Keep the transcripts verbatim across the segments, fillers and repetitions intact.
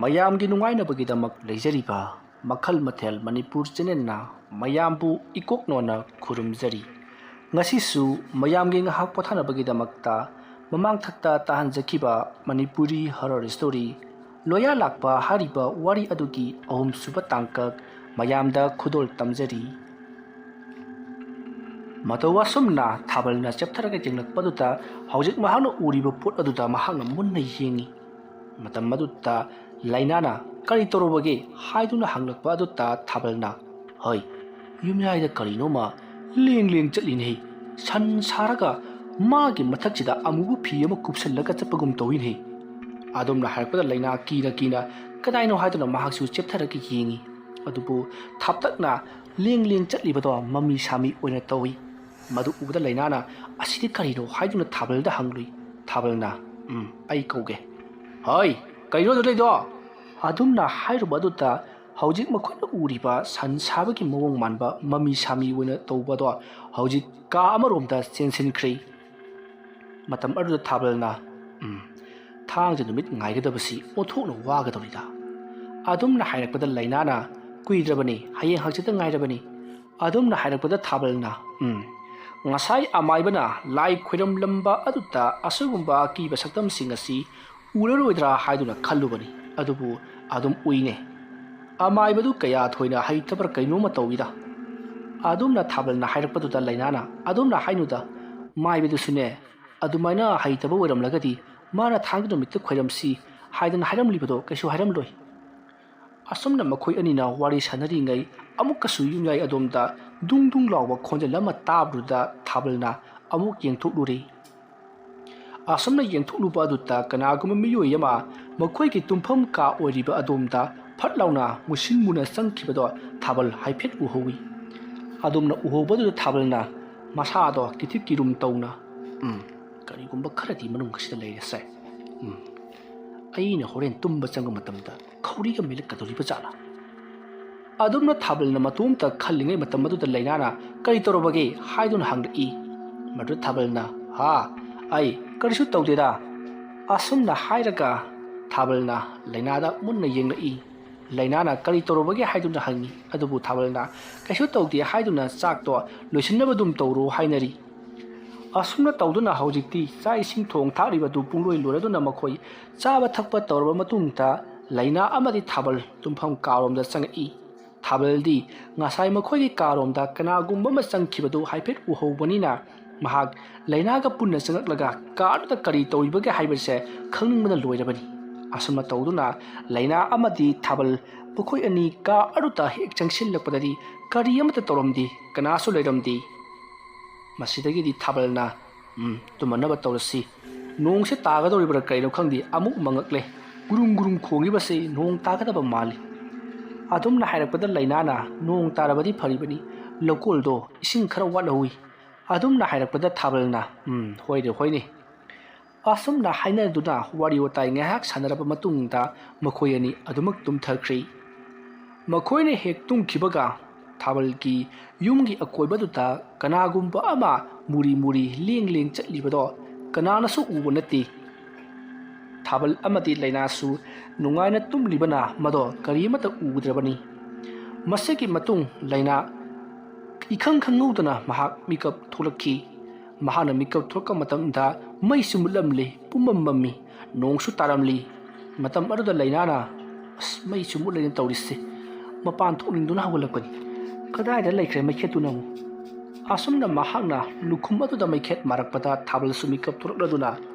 ꯃꯌꯥꯝꯒꯤ ꯅꯨꯡꯉꯥꯏꯅꯕꯒꯤꯗꯃꯛ ꯂꯩꯖꯔꯤꯕ ꯃꯈꯜ ꯃꯊꯦꯜ ꯃꯅꯤꯄꯨꯔ ꯆꯦꯅꯦꯜꯅ ꯃꯌꯥꯝꯕꯨ ꯏꯀꯣꯛꯅꯣꯅ ꯈꯨꯔꯨꯝꯖꯔꯤ꯫ ꯉꯁꯤꯁꯨ ꯃꯌꯥꯝꯒꯤ ꯉꯥꯏꯍꯥꯛ ꯄꯣꯊꯥꯅꯕꯒꯤꯗꯃꯛꯇ ꯃꯃꯥꯡꯊꯛꯇ ꯇꯥꯍꯟꯖꯈꯤꯕ ꯃꯅꯤꯄꯨꯔꯤ ꯍꯣꯔꯔ ꯁ꯭ꯇꯣꯔꯤ ꯂꯣꯌꯥ ꯂꯥꯛꯄ ꯍꯥꯏꯔꯤꯕ ꯋꯥꯔꯤ ꯑꯗꯨꯒꯤ ꯑꯍꯨꯝꯁꯨꯕ ꯇꯥꯡꯀꯛ ꯃꯌꯥꯝꯗ ꯈꯨꯗꯣꯜ ꯇꯝꯖꯔꯤ꯫ ꯃꯇꯧ ꯑꯁꯨꯝꯅ ꯊꯥꯕꯜꯅ ꯆꯦꯞꯊꯔꯒ ꯌꯦꯡꯂꯛꯄꯗꯨꯗ ꯍꯧꯖꯤꯛ ꯃꯍꯥꯛꯅ ꯎꯔꯤꯕ ꯄꯣꯠ ꯑꯗꯨꯗ ꯃꯍꯥꯛꯅ ꯃꯨꯟꯅ ꯌꯦꯡꯏ꯫ ꯃꯇꯝ ꯑꯗꯨꯗ ꯂꯥꯏꯅꯥꯅ "ꯀꯔꯤ ꯇꯧꯔꯨꯕꯒꯦ?" ꯍꯥꯏꯗꯨꯅ ꯍꯪꯂꯛꯄ ꯑꯗꯨꯗ ꯊꯥꯕꯜꯅ, "ꯍꯣꯏ, ꯌꯨꯝꯌꯥꯏꯗ ꯀꯔꯤꯅꯣꯃ ꯂꯦꯡ ꯂꯦꯡ ꯆꯠꯂꯤꯅꯦ꯫ ꯁꯟ ꯁꯥꯔꯒ ꯃꯥꯒꯤ ꯃꯊꯛꯁꯤꯗ ꯑꯃꯨꯕ ꯐꯤ ꯑꯃ ꯀꯨꯞꯁꯜꯂꯒ ꯆꯠꯄꯒꯨꯝ ꯇꯧꯏꯅꯦ"꯫ ꯑꯗꯨꯝꯅ ꯍꯥꯏꯔꯛꯄꯗ ꯂꯥꯏꯅꯥ ꯀꯤꯅ ꯀꯤꯅ "ꯀꯗꯥꯏꯅꯣ?" ꯍꯥꯏꯗꯨꯅ ꯃꯍꯥꯛꯁꯨ ꯆꯦꯞꯊꯔꯒ ꯌꯦꯡꯏ꯫ ꯑꯗꯨꯕꯨ ꯊꯥꯞꯇꯛꯅ ꯂꯦꯡ ꯂꯦꯡ ꯆꯠꯂꯤꯕꯗꯣ ꯃꯃꯤ ꯁꯥꯃꯤ ꯑꯣꯏꯅ ꯇꯧꯏ꯫ ꯃꯗꯨ ꯎꯕꯗ ꯂꯥꯏꯅꯥꯅ "ꯑꯁꯤꯗꯤ ꯀꯔꯤꯅꯣ?" ꯍꯥꯏꯗꯨꯅ ꯊꯥꯕꯜꯗ ꯍꯪꯂꯨꯏ꯫ ꯊꯥꯕꯜꯅ, "ꯎꯝ, ꯑꯩ ꯀꯧꯒꯦ꯫ ꯍꯣꯏ, ꯀꯩꯅꯣ ꯑꯗꯨ ꯂꯩꯗꯣ?" ꯑꯗꯨꯝꯅ ꯍꯥꯏꯔꯨꯕ ꯑꯗꯨꯗ ꯍꯧꯖꯤꯛ ꯃꯈꯣꯏꯅ ꯎꯔꯤꯕ ꯁꯟ ꯁꯥꯕꯒꯤ ꯃꯑꯣꯡ ꯃꯥꯟꯕ ꯃꯃꯤ ꯁꯥꯃꯤ ꯑꯣꯏꯅ ꯇꯧꯕꯗꯣ ꯍꯧꯖꯤꯛ ꯀꯥ ꯑꯃꯔꯣꯝꯗ ꯆꯦꯟꯁꯤꯟꯈ꯭ꯔꯦ꯫ ꯃꯇꯝ ꯑꯗꯨꯗ ꯊꯥꯕꯜꯅ, "ꯎꯝ, ꯊꯥꯡꯖ ꯅꯨꯃꯤꯠ ꯉꯥꯏꯒꯗꯕꯁꯤ ꯑꯣꯟꯊꯣꯛꯅ ꯋꯥꯒꯗꯧꯔꯤꯗ"꯫ ꯑꯗꯨꯝꯅ ꯍꯥꯏꯔꯛꯄꯗ ꯂꯥꯏꯅꯥꯅ, "ꯀꯨꯏꯗ꯭ꯔꯕꯅꯤ, ꯍꯌꯦꯡ ꯍꯪꯆꯤꯠꯇ ꯉꯥꯏꯔꯕꯅꯤ"꯫ ꯑꯗꯨꯝꯅ ꯍꯥꯏꯔꯛꯄꯗ ꯊꯥꯕꯜꯅ, "ꯎꯝ, ꯉꯁꯥꯏ ꯑꯃꯥꯏꯕꯅ ꯂꯥꯏ ꯈꯣꯏꯔꯝꯂꯝꯕ ꯑꯗꯨꯗ ꯑꯁꯤꯒꯨꯝꯕ ꯑꯀꯤꯕ ꯁꯛꯇꯝꯁꯤꯡ ꯑꯁꯤ ꯎꯔꯔꯣꯏꯗ꯭ꯔꯥ ꯍꯥꯏꯗꯨꯅ ꯈꯜꯂꯨꯕꯅꯤ꯫ ꯑꯗꯨꯕꯨ ꯑꯗꯨꯝ ꯎꯏꯅꯦ꯫ ꯑꯃꯥꯏꯕꯗꯨ ꯀꯌꯥ ꯊꯣꯏꯅ ꯍꯩꯇꯕ꯭ꯔꯥ ꯀꯩꯅꯣꯝꯃ ꯇꯧꯏꯗ"꯫ ꯑꯗꯨꯝꯅ ꯊꯥꯕꯜꯅ ꯍꯥꯏꯔꯛꯄꯗꯨꯗ ꯂꯥꯏꯅꯥꯅ, "ꯑꯗꯨꯝꯅ ꯍꯥꯏꯅꯨꯗ, ꯃꯥꯏꯕꯗꯨꯁꯨꯅꯦ, ꯑꯗꯨꯃꯥꯏꯅ ꯍꯩꯇꯕ ꯑꯣꯏꯔꯝꯂꯒꯗꯤ ꯃꯥꯅ ꯊꯥꯡꯖ ꯅꯨꯃꯤꯠꯇ ꯈꯣꯏꯔꯝꯁꯤ ꯍꯥꯏꯗꯅ ꯍꯥꯏꯔꯝꯂꯤꯕꯗꯣ ꯀꯩꯁꯨ ꯍꯥꯏꯔꯝꯂꯣꯏ"꯫ ꯑꯁꯨꯝꯅ ꯃꯈꯣꯏ ꯑꯅꯤꯅ ꯋꯥꯔꯤ ꯁꯥꯟꯅꯔꯤꯉꯩ ꯑꯃꯨꯛꯀꯁꯨ ꯌꯨꯝꯌꯥꯏ ꯑꯗꯣꯝꯗ ꯗꯨꯡ ꯗꯨꯡ ꯂꯥꯎꯕ ꯈꯣꯟꯖꯦꯜ ꯑꯃ ꯇꯥꯕꯗꯨꯗ ꯊꯥꯕꯜꯅ ꯑꯃꯨꯛ ꯌꯦꯡꯊꯣꯛꯂꯨꯔꯦ꯫ ꯑꯁꯨꯝꯅ ꯌꯦꯡꯊꯣꯛꯂꯨꯕ ꯑꯗꯨꯗ ꯀꯅꯥꯒꯨꯝꯕ ꯃꯤꯑꯣꯏ ꯑꯃ ꯃꯈꯣꯏꯒꯤ ꯇꯨꯝꯐꯝ ꯀꯥ ꯑꯣꯏꯔꯤꯕ ꯑꯗꯣꯝꯗ ꯐꯠ ꯂꯥꯎꯅ ꯃꯨꯁꯤꯟ ꯃꯨꯅ ꯆꯪꯈꯤꯕꯗꯣ ꯊꯥꯕꯜ ꯍꯥꯏꯐꯦꯠ ꯎꯍꯧꯏ꯫ ꯑꯗꯣꯝꯅ ꯎꯍꯧꯕꯗꯨꯗ ꯊꯥꯕꯜꯅ ꯃꯁꯥꯗꯣ ꯀꯤꯊꯤꯞ ꯀꯤꯔꯨꯝ ꯇꯧꯅ, "ꯎꯝ, ꯀꯔꯤꯒꯨꯝꯕ ꯈꯔꯗꯤ ꯃꯅꯨꯡ ꯑꯁꯤꯗ ꯂꯩꯔꯦꯁꯦ꯫ ꯎꯝ, ꯑꯩꯅ ꯍꯣꯔꯦꯟ ꯇꯨꯝꯕ ꯆꯪꯕ ꯃꯇꯝꯗ ꯈꯧꯔꯤꯒ ꯃꯦꯜꯂꯛꯀꯗꯧꯔꯤꯕ ꯖꯥꯠꯂꯥ?" ꯑꯗꯨꯝꯅ ꯊꯥꯕꯜꯅ ꯃꯇꯣꯝꯇ ꯈꯜꯂꯤꯉꯩ ꯃꯇꯝ ꯑꯗꯨꯗ ꯂꯥꯏꯅꯥꯅ, "ꯀꯔꯤ ꯇꯧꯔꯕꯒꯦ?" ꯍꯥꯏꯗꯨꯅ ꯍꯪꯂꯛꯏ꯫ ꯃꯗꯨꯗ ꯊꯥꯕꯜꯅ, "ꯍꯥ, ꯑꯩ ꯀꯔꯤꯁꯨ ꯇꯧꯗꯦꯗ"꯫ ꯑꯁꯨꯝꯅ ꯍꯥꯏꯔꯒ ꯊꯥꯕꯜꯅ ꯂꯩꯅꯥꯗ ꯃꯨꯟꯅ ꯌꯦꯡꯂꯛꯏ꯫ ꯂꯩꯅꯥꯅ ꯀꯔꯤ ꯇꯧꯔꯨꯕꯒꯦ ꯍꯥꯏꯗꯨꯅ ꯍꯪꯉꯤ꯫ ꯑꯗꯨꯕꯨ ꯊꯥꯕꯜꯅ ꯀꯩꯁꯨ ꯇꯧꯗꯦ ꯍꯥꯏꯗꯨꯅ ꯆꯥꯛꯇꯣ ꯂꯣꯏꯁꯤꯟꯅꯕ ꯑꯗꯨꯝ ꯇꯧꯔꯣ ꯍꯥꯏꯅꯔꯤ꯫ ꯑꯁꯨꯝꯅ ꯇꯧꯗꯨꯅ ꯍꯧꯖꯤꯛꯇꯤ ꯆꯥꯛ ꯏꯁꯤꯡ ꯊꯣꯡ ꯊꯥꯛꯂꯤꯕꯗꯨ ꯄꯨꯡꯂꯣꯏ ꯂꯣꯏꯔꯗꯨꯅ ꯃꯈꯣꯏ ꯆꯥꯕ ꯊꯛꯄ ꯇꯧꯔꯕ ꯃꯇꯨꯡꯗ ꯂꯩꯅꯥ ꯑꯃꯗꯤ ꯊꯥꯕꯜ ꯇꯨꯝꯐꯝ ꯀꯥꯔꯣꯝꯗ ꯆꯪꯉꯛꯏ꯫ ꯊꯥꯕꯜꯗꯤ ꯉꯁꯥꯏ ꯃꯈꯣꯏꯒꯤ ꯀꯥꯔꯣꯝꯗ ꯀꯅꯥꯒꯨꯝꯕ ꯑꯃ ꯆꯪꯈꯤꯕꯗꯨ ꯍꯥꯏꯐꯦꯠ ꯎꯍꯧꯕꯅꯤꯅ ꯃꯍꯥꯛ ꯂꯩꯅꯥꯒ ꯄꯨꯟꯅ ꯆꯪꯂꯛꯂꯒ ꯀꯥ ꯑꯗꯨꯗ ꯀꯔꯤ ꯇꯧꯔꯤꯕꯒꯦ ꯍꯥꯏꯕꯁꯦ ꯈꯪꯅꯤꯡꯕꯅ ꯂꯣꯏꯔꯕꯅꯤ꯫ ꯑꯁꯨꯝꯅ ꯇꯧꯗꯨꯅ ꯂꯩꯅꯥ ꯑꯃꯗꯤ ꯊꯥꯕꯜ ꯃꯈꯣꯏ ꯑꯅꯤ ꯀꯥ ꯑꯗꯨꯗ ꯍꯦꯛ ꯆꯪꯁꯤꯜꯂꯛꯄꯗꯗꯤ ꯀꯔꯤ ꯑꯃꯠꯇ ꯇꯧꯔꯝꯗꯦ, ꯀꯅꯥꯁꯨ ꯂꯩꯔꯝꯗꯦ꯫ ꯃꯁꯤꯗꯒꯤꯗꯤ ꯊꯥꯕꯜꯅ, "ꯎꯝ, ꯇꯨꯝꯃꯅꯕ ꯇꯧꯔꯁꯤ꯫ ꯅꯣꯡꯁꯦ ꯇꯥꯒꯗꯧꯔꯤꯕ꯭ꯔꯥ ꯀꯩꯅꯣ ꯈꯪꯗꯦ, ꯑꯃꯨꯛ ꯃꯪꯉꯛꯂꯦ꯫ ꯒꯨꯔꯨꯡ ꯒꯨꯔꯨꯡ ꯈꯣꯡꯉꯤꯕꯁꯤ ꯅꯣꯡ ꯇꯥꯒꯗꯕ ꯃꯥꯜꯂꯤ"꯫ ꯑꯗꯨꯝꯅ ꯍꯥꯏꯔꯛꯄꯗ ꯂꯩꯅꯥꯅ, "ꯅꯣꯡ ꯇꯥꯔꯕꯗꯤ ꯐꯔꯤꯕꯅꯤ, ꯂꯧꯀꯣꯜꯗꯣ ꯏꯁꯤꯡ ꯈꯔ ꯋꯥꯠꯍꯧꯋꯤ"꯫ ꯑꯗꯨꯝꯅ ꯍꯥꯏꯔꯛꯄꯗ ꯊꯥꯕꯜꯅ, "ꯎꯝ, ꯍꯣꯏꯅꯦ, ꯍꯣꯏꯅꯦ"꯫ ꯑꯁꯨꯝꯅ ꯍꯥꯏꯅꯗꯨꯅ ꯋꯥꯔꯤ ꯋꯥꯇꯥꯏ ꯉꯥꯏꯍꯥꯛ ꯁꯥꯟꯅꯔꯕ ꯃꯇꯨꯡꯗ ꯃꯈꯣꯏ ꯑꯅꯤ ꯑꯗꯨꯃꯛ ꯇꯨꯝꯊꯈ꯭ꯔꯤ꯫ ꯃꯈꯣꯏꯅ ꯍꯦꯛ ꯇꯨꯝꯈꯤꯕꯒ ꯊꯥꯕꯜꯒꯤ ꯌꯨꯝꯒꯤ ꯑꯀꯣꯏꯕꯗꯨꯗ ꯀꯅꯥꯒꯨꯝꯕ ꯑꯃ ꯃꯨꯔꯤ ꯃꯨꯔꯤ ꯂꯦꯡ ꯂꯦꯡ ꯆꯠꯂꯤꯕꯗꯣ ꯀꯅꯥꯅꯁꯨ ꯎꯕ ꯅꯠꯇꯦ꯫ ꯊꯥꯕꯜ ꯑꯃꯗꯤ ꯂꯩꯅꯥꯁꯨ ꯅꯨꯡꯉꯥꯏꯅ ꯇꯨꯝꯂꯤꯕꯅ ꯃꯗꯣ ꯀꯔꯤꯃꯠꯇ ꯎꯗ꯭ꯔꯕꯅꯤ꯫ ꯃꯁꯤꯒꯤ ꯃꯇꯨꯡ ꯂꯩꯅꯥ ꯏꯈꯪ ꯈꯪꯍꯧꯗꯅ ꯃꯍꯥꯛ ꯃꯤꯀꯞ ꯊꯣꯛꯂꯛꯈꯤ꯫ ꯃꯍꯥꯛꯅ ꯃꯤꯀꯞ ꯊꯣꯛꯂꯛꯄ ꯃꯇꯝꯗ ꯃꯩꯁꯨ ꯃꯨꯠꯂꯝꯂꯤ, ꯄꯨꯝꯃꯝ ꯃꯝꯃꯤ, ꯅꯣꯡꯁꯨ ꯇꯥꯔꯝꯂꯤ꯫ ꯃꯇꯝ ꯑꯗꯨꯗ ꯂꯩꯅꯥꯅ, "ꯑꯁ, ꯃꯩꯁꯨ ꯃꯨꯠꯂꯦꯅ ꯇꯧꯔꯤꯁꯦ, ꯃꯄꯥꯟ ꯊꯣꯛꯅꯤꯡꯗꯨꯅ ꯍꯧꯒꯠꯂꯛꯄꯅꯤ꯫ ꯀꯗꯥꯏꯗ ꯂꯩꯈ꯭ꯔꯦ ꯃꯩꯈꯦꯠꯇꯨꯅ ꯑꯃꯨꯛ?" ꯑꯁꯨꯝꯅ ꯃꯍꯥꯛꯅ ꯂꯨꯈꯨꯝ ꯑꯗꯨꯗ ꯃꯩꯈꯦꯠ ꯃꯥꯔꯛꯄꯗ ꯊꯥꯕꯜꯁꯨ ꯃꯤꯀꯞ ꯊꯣꯛꯂꯛꯂꯗꯨꯅ,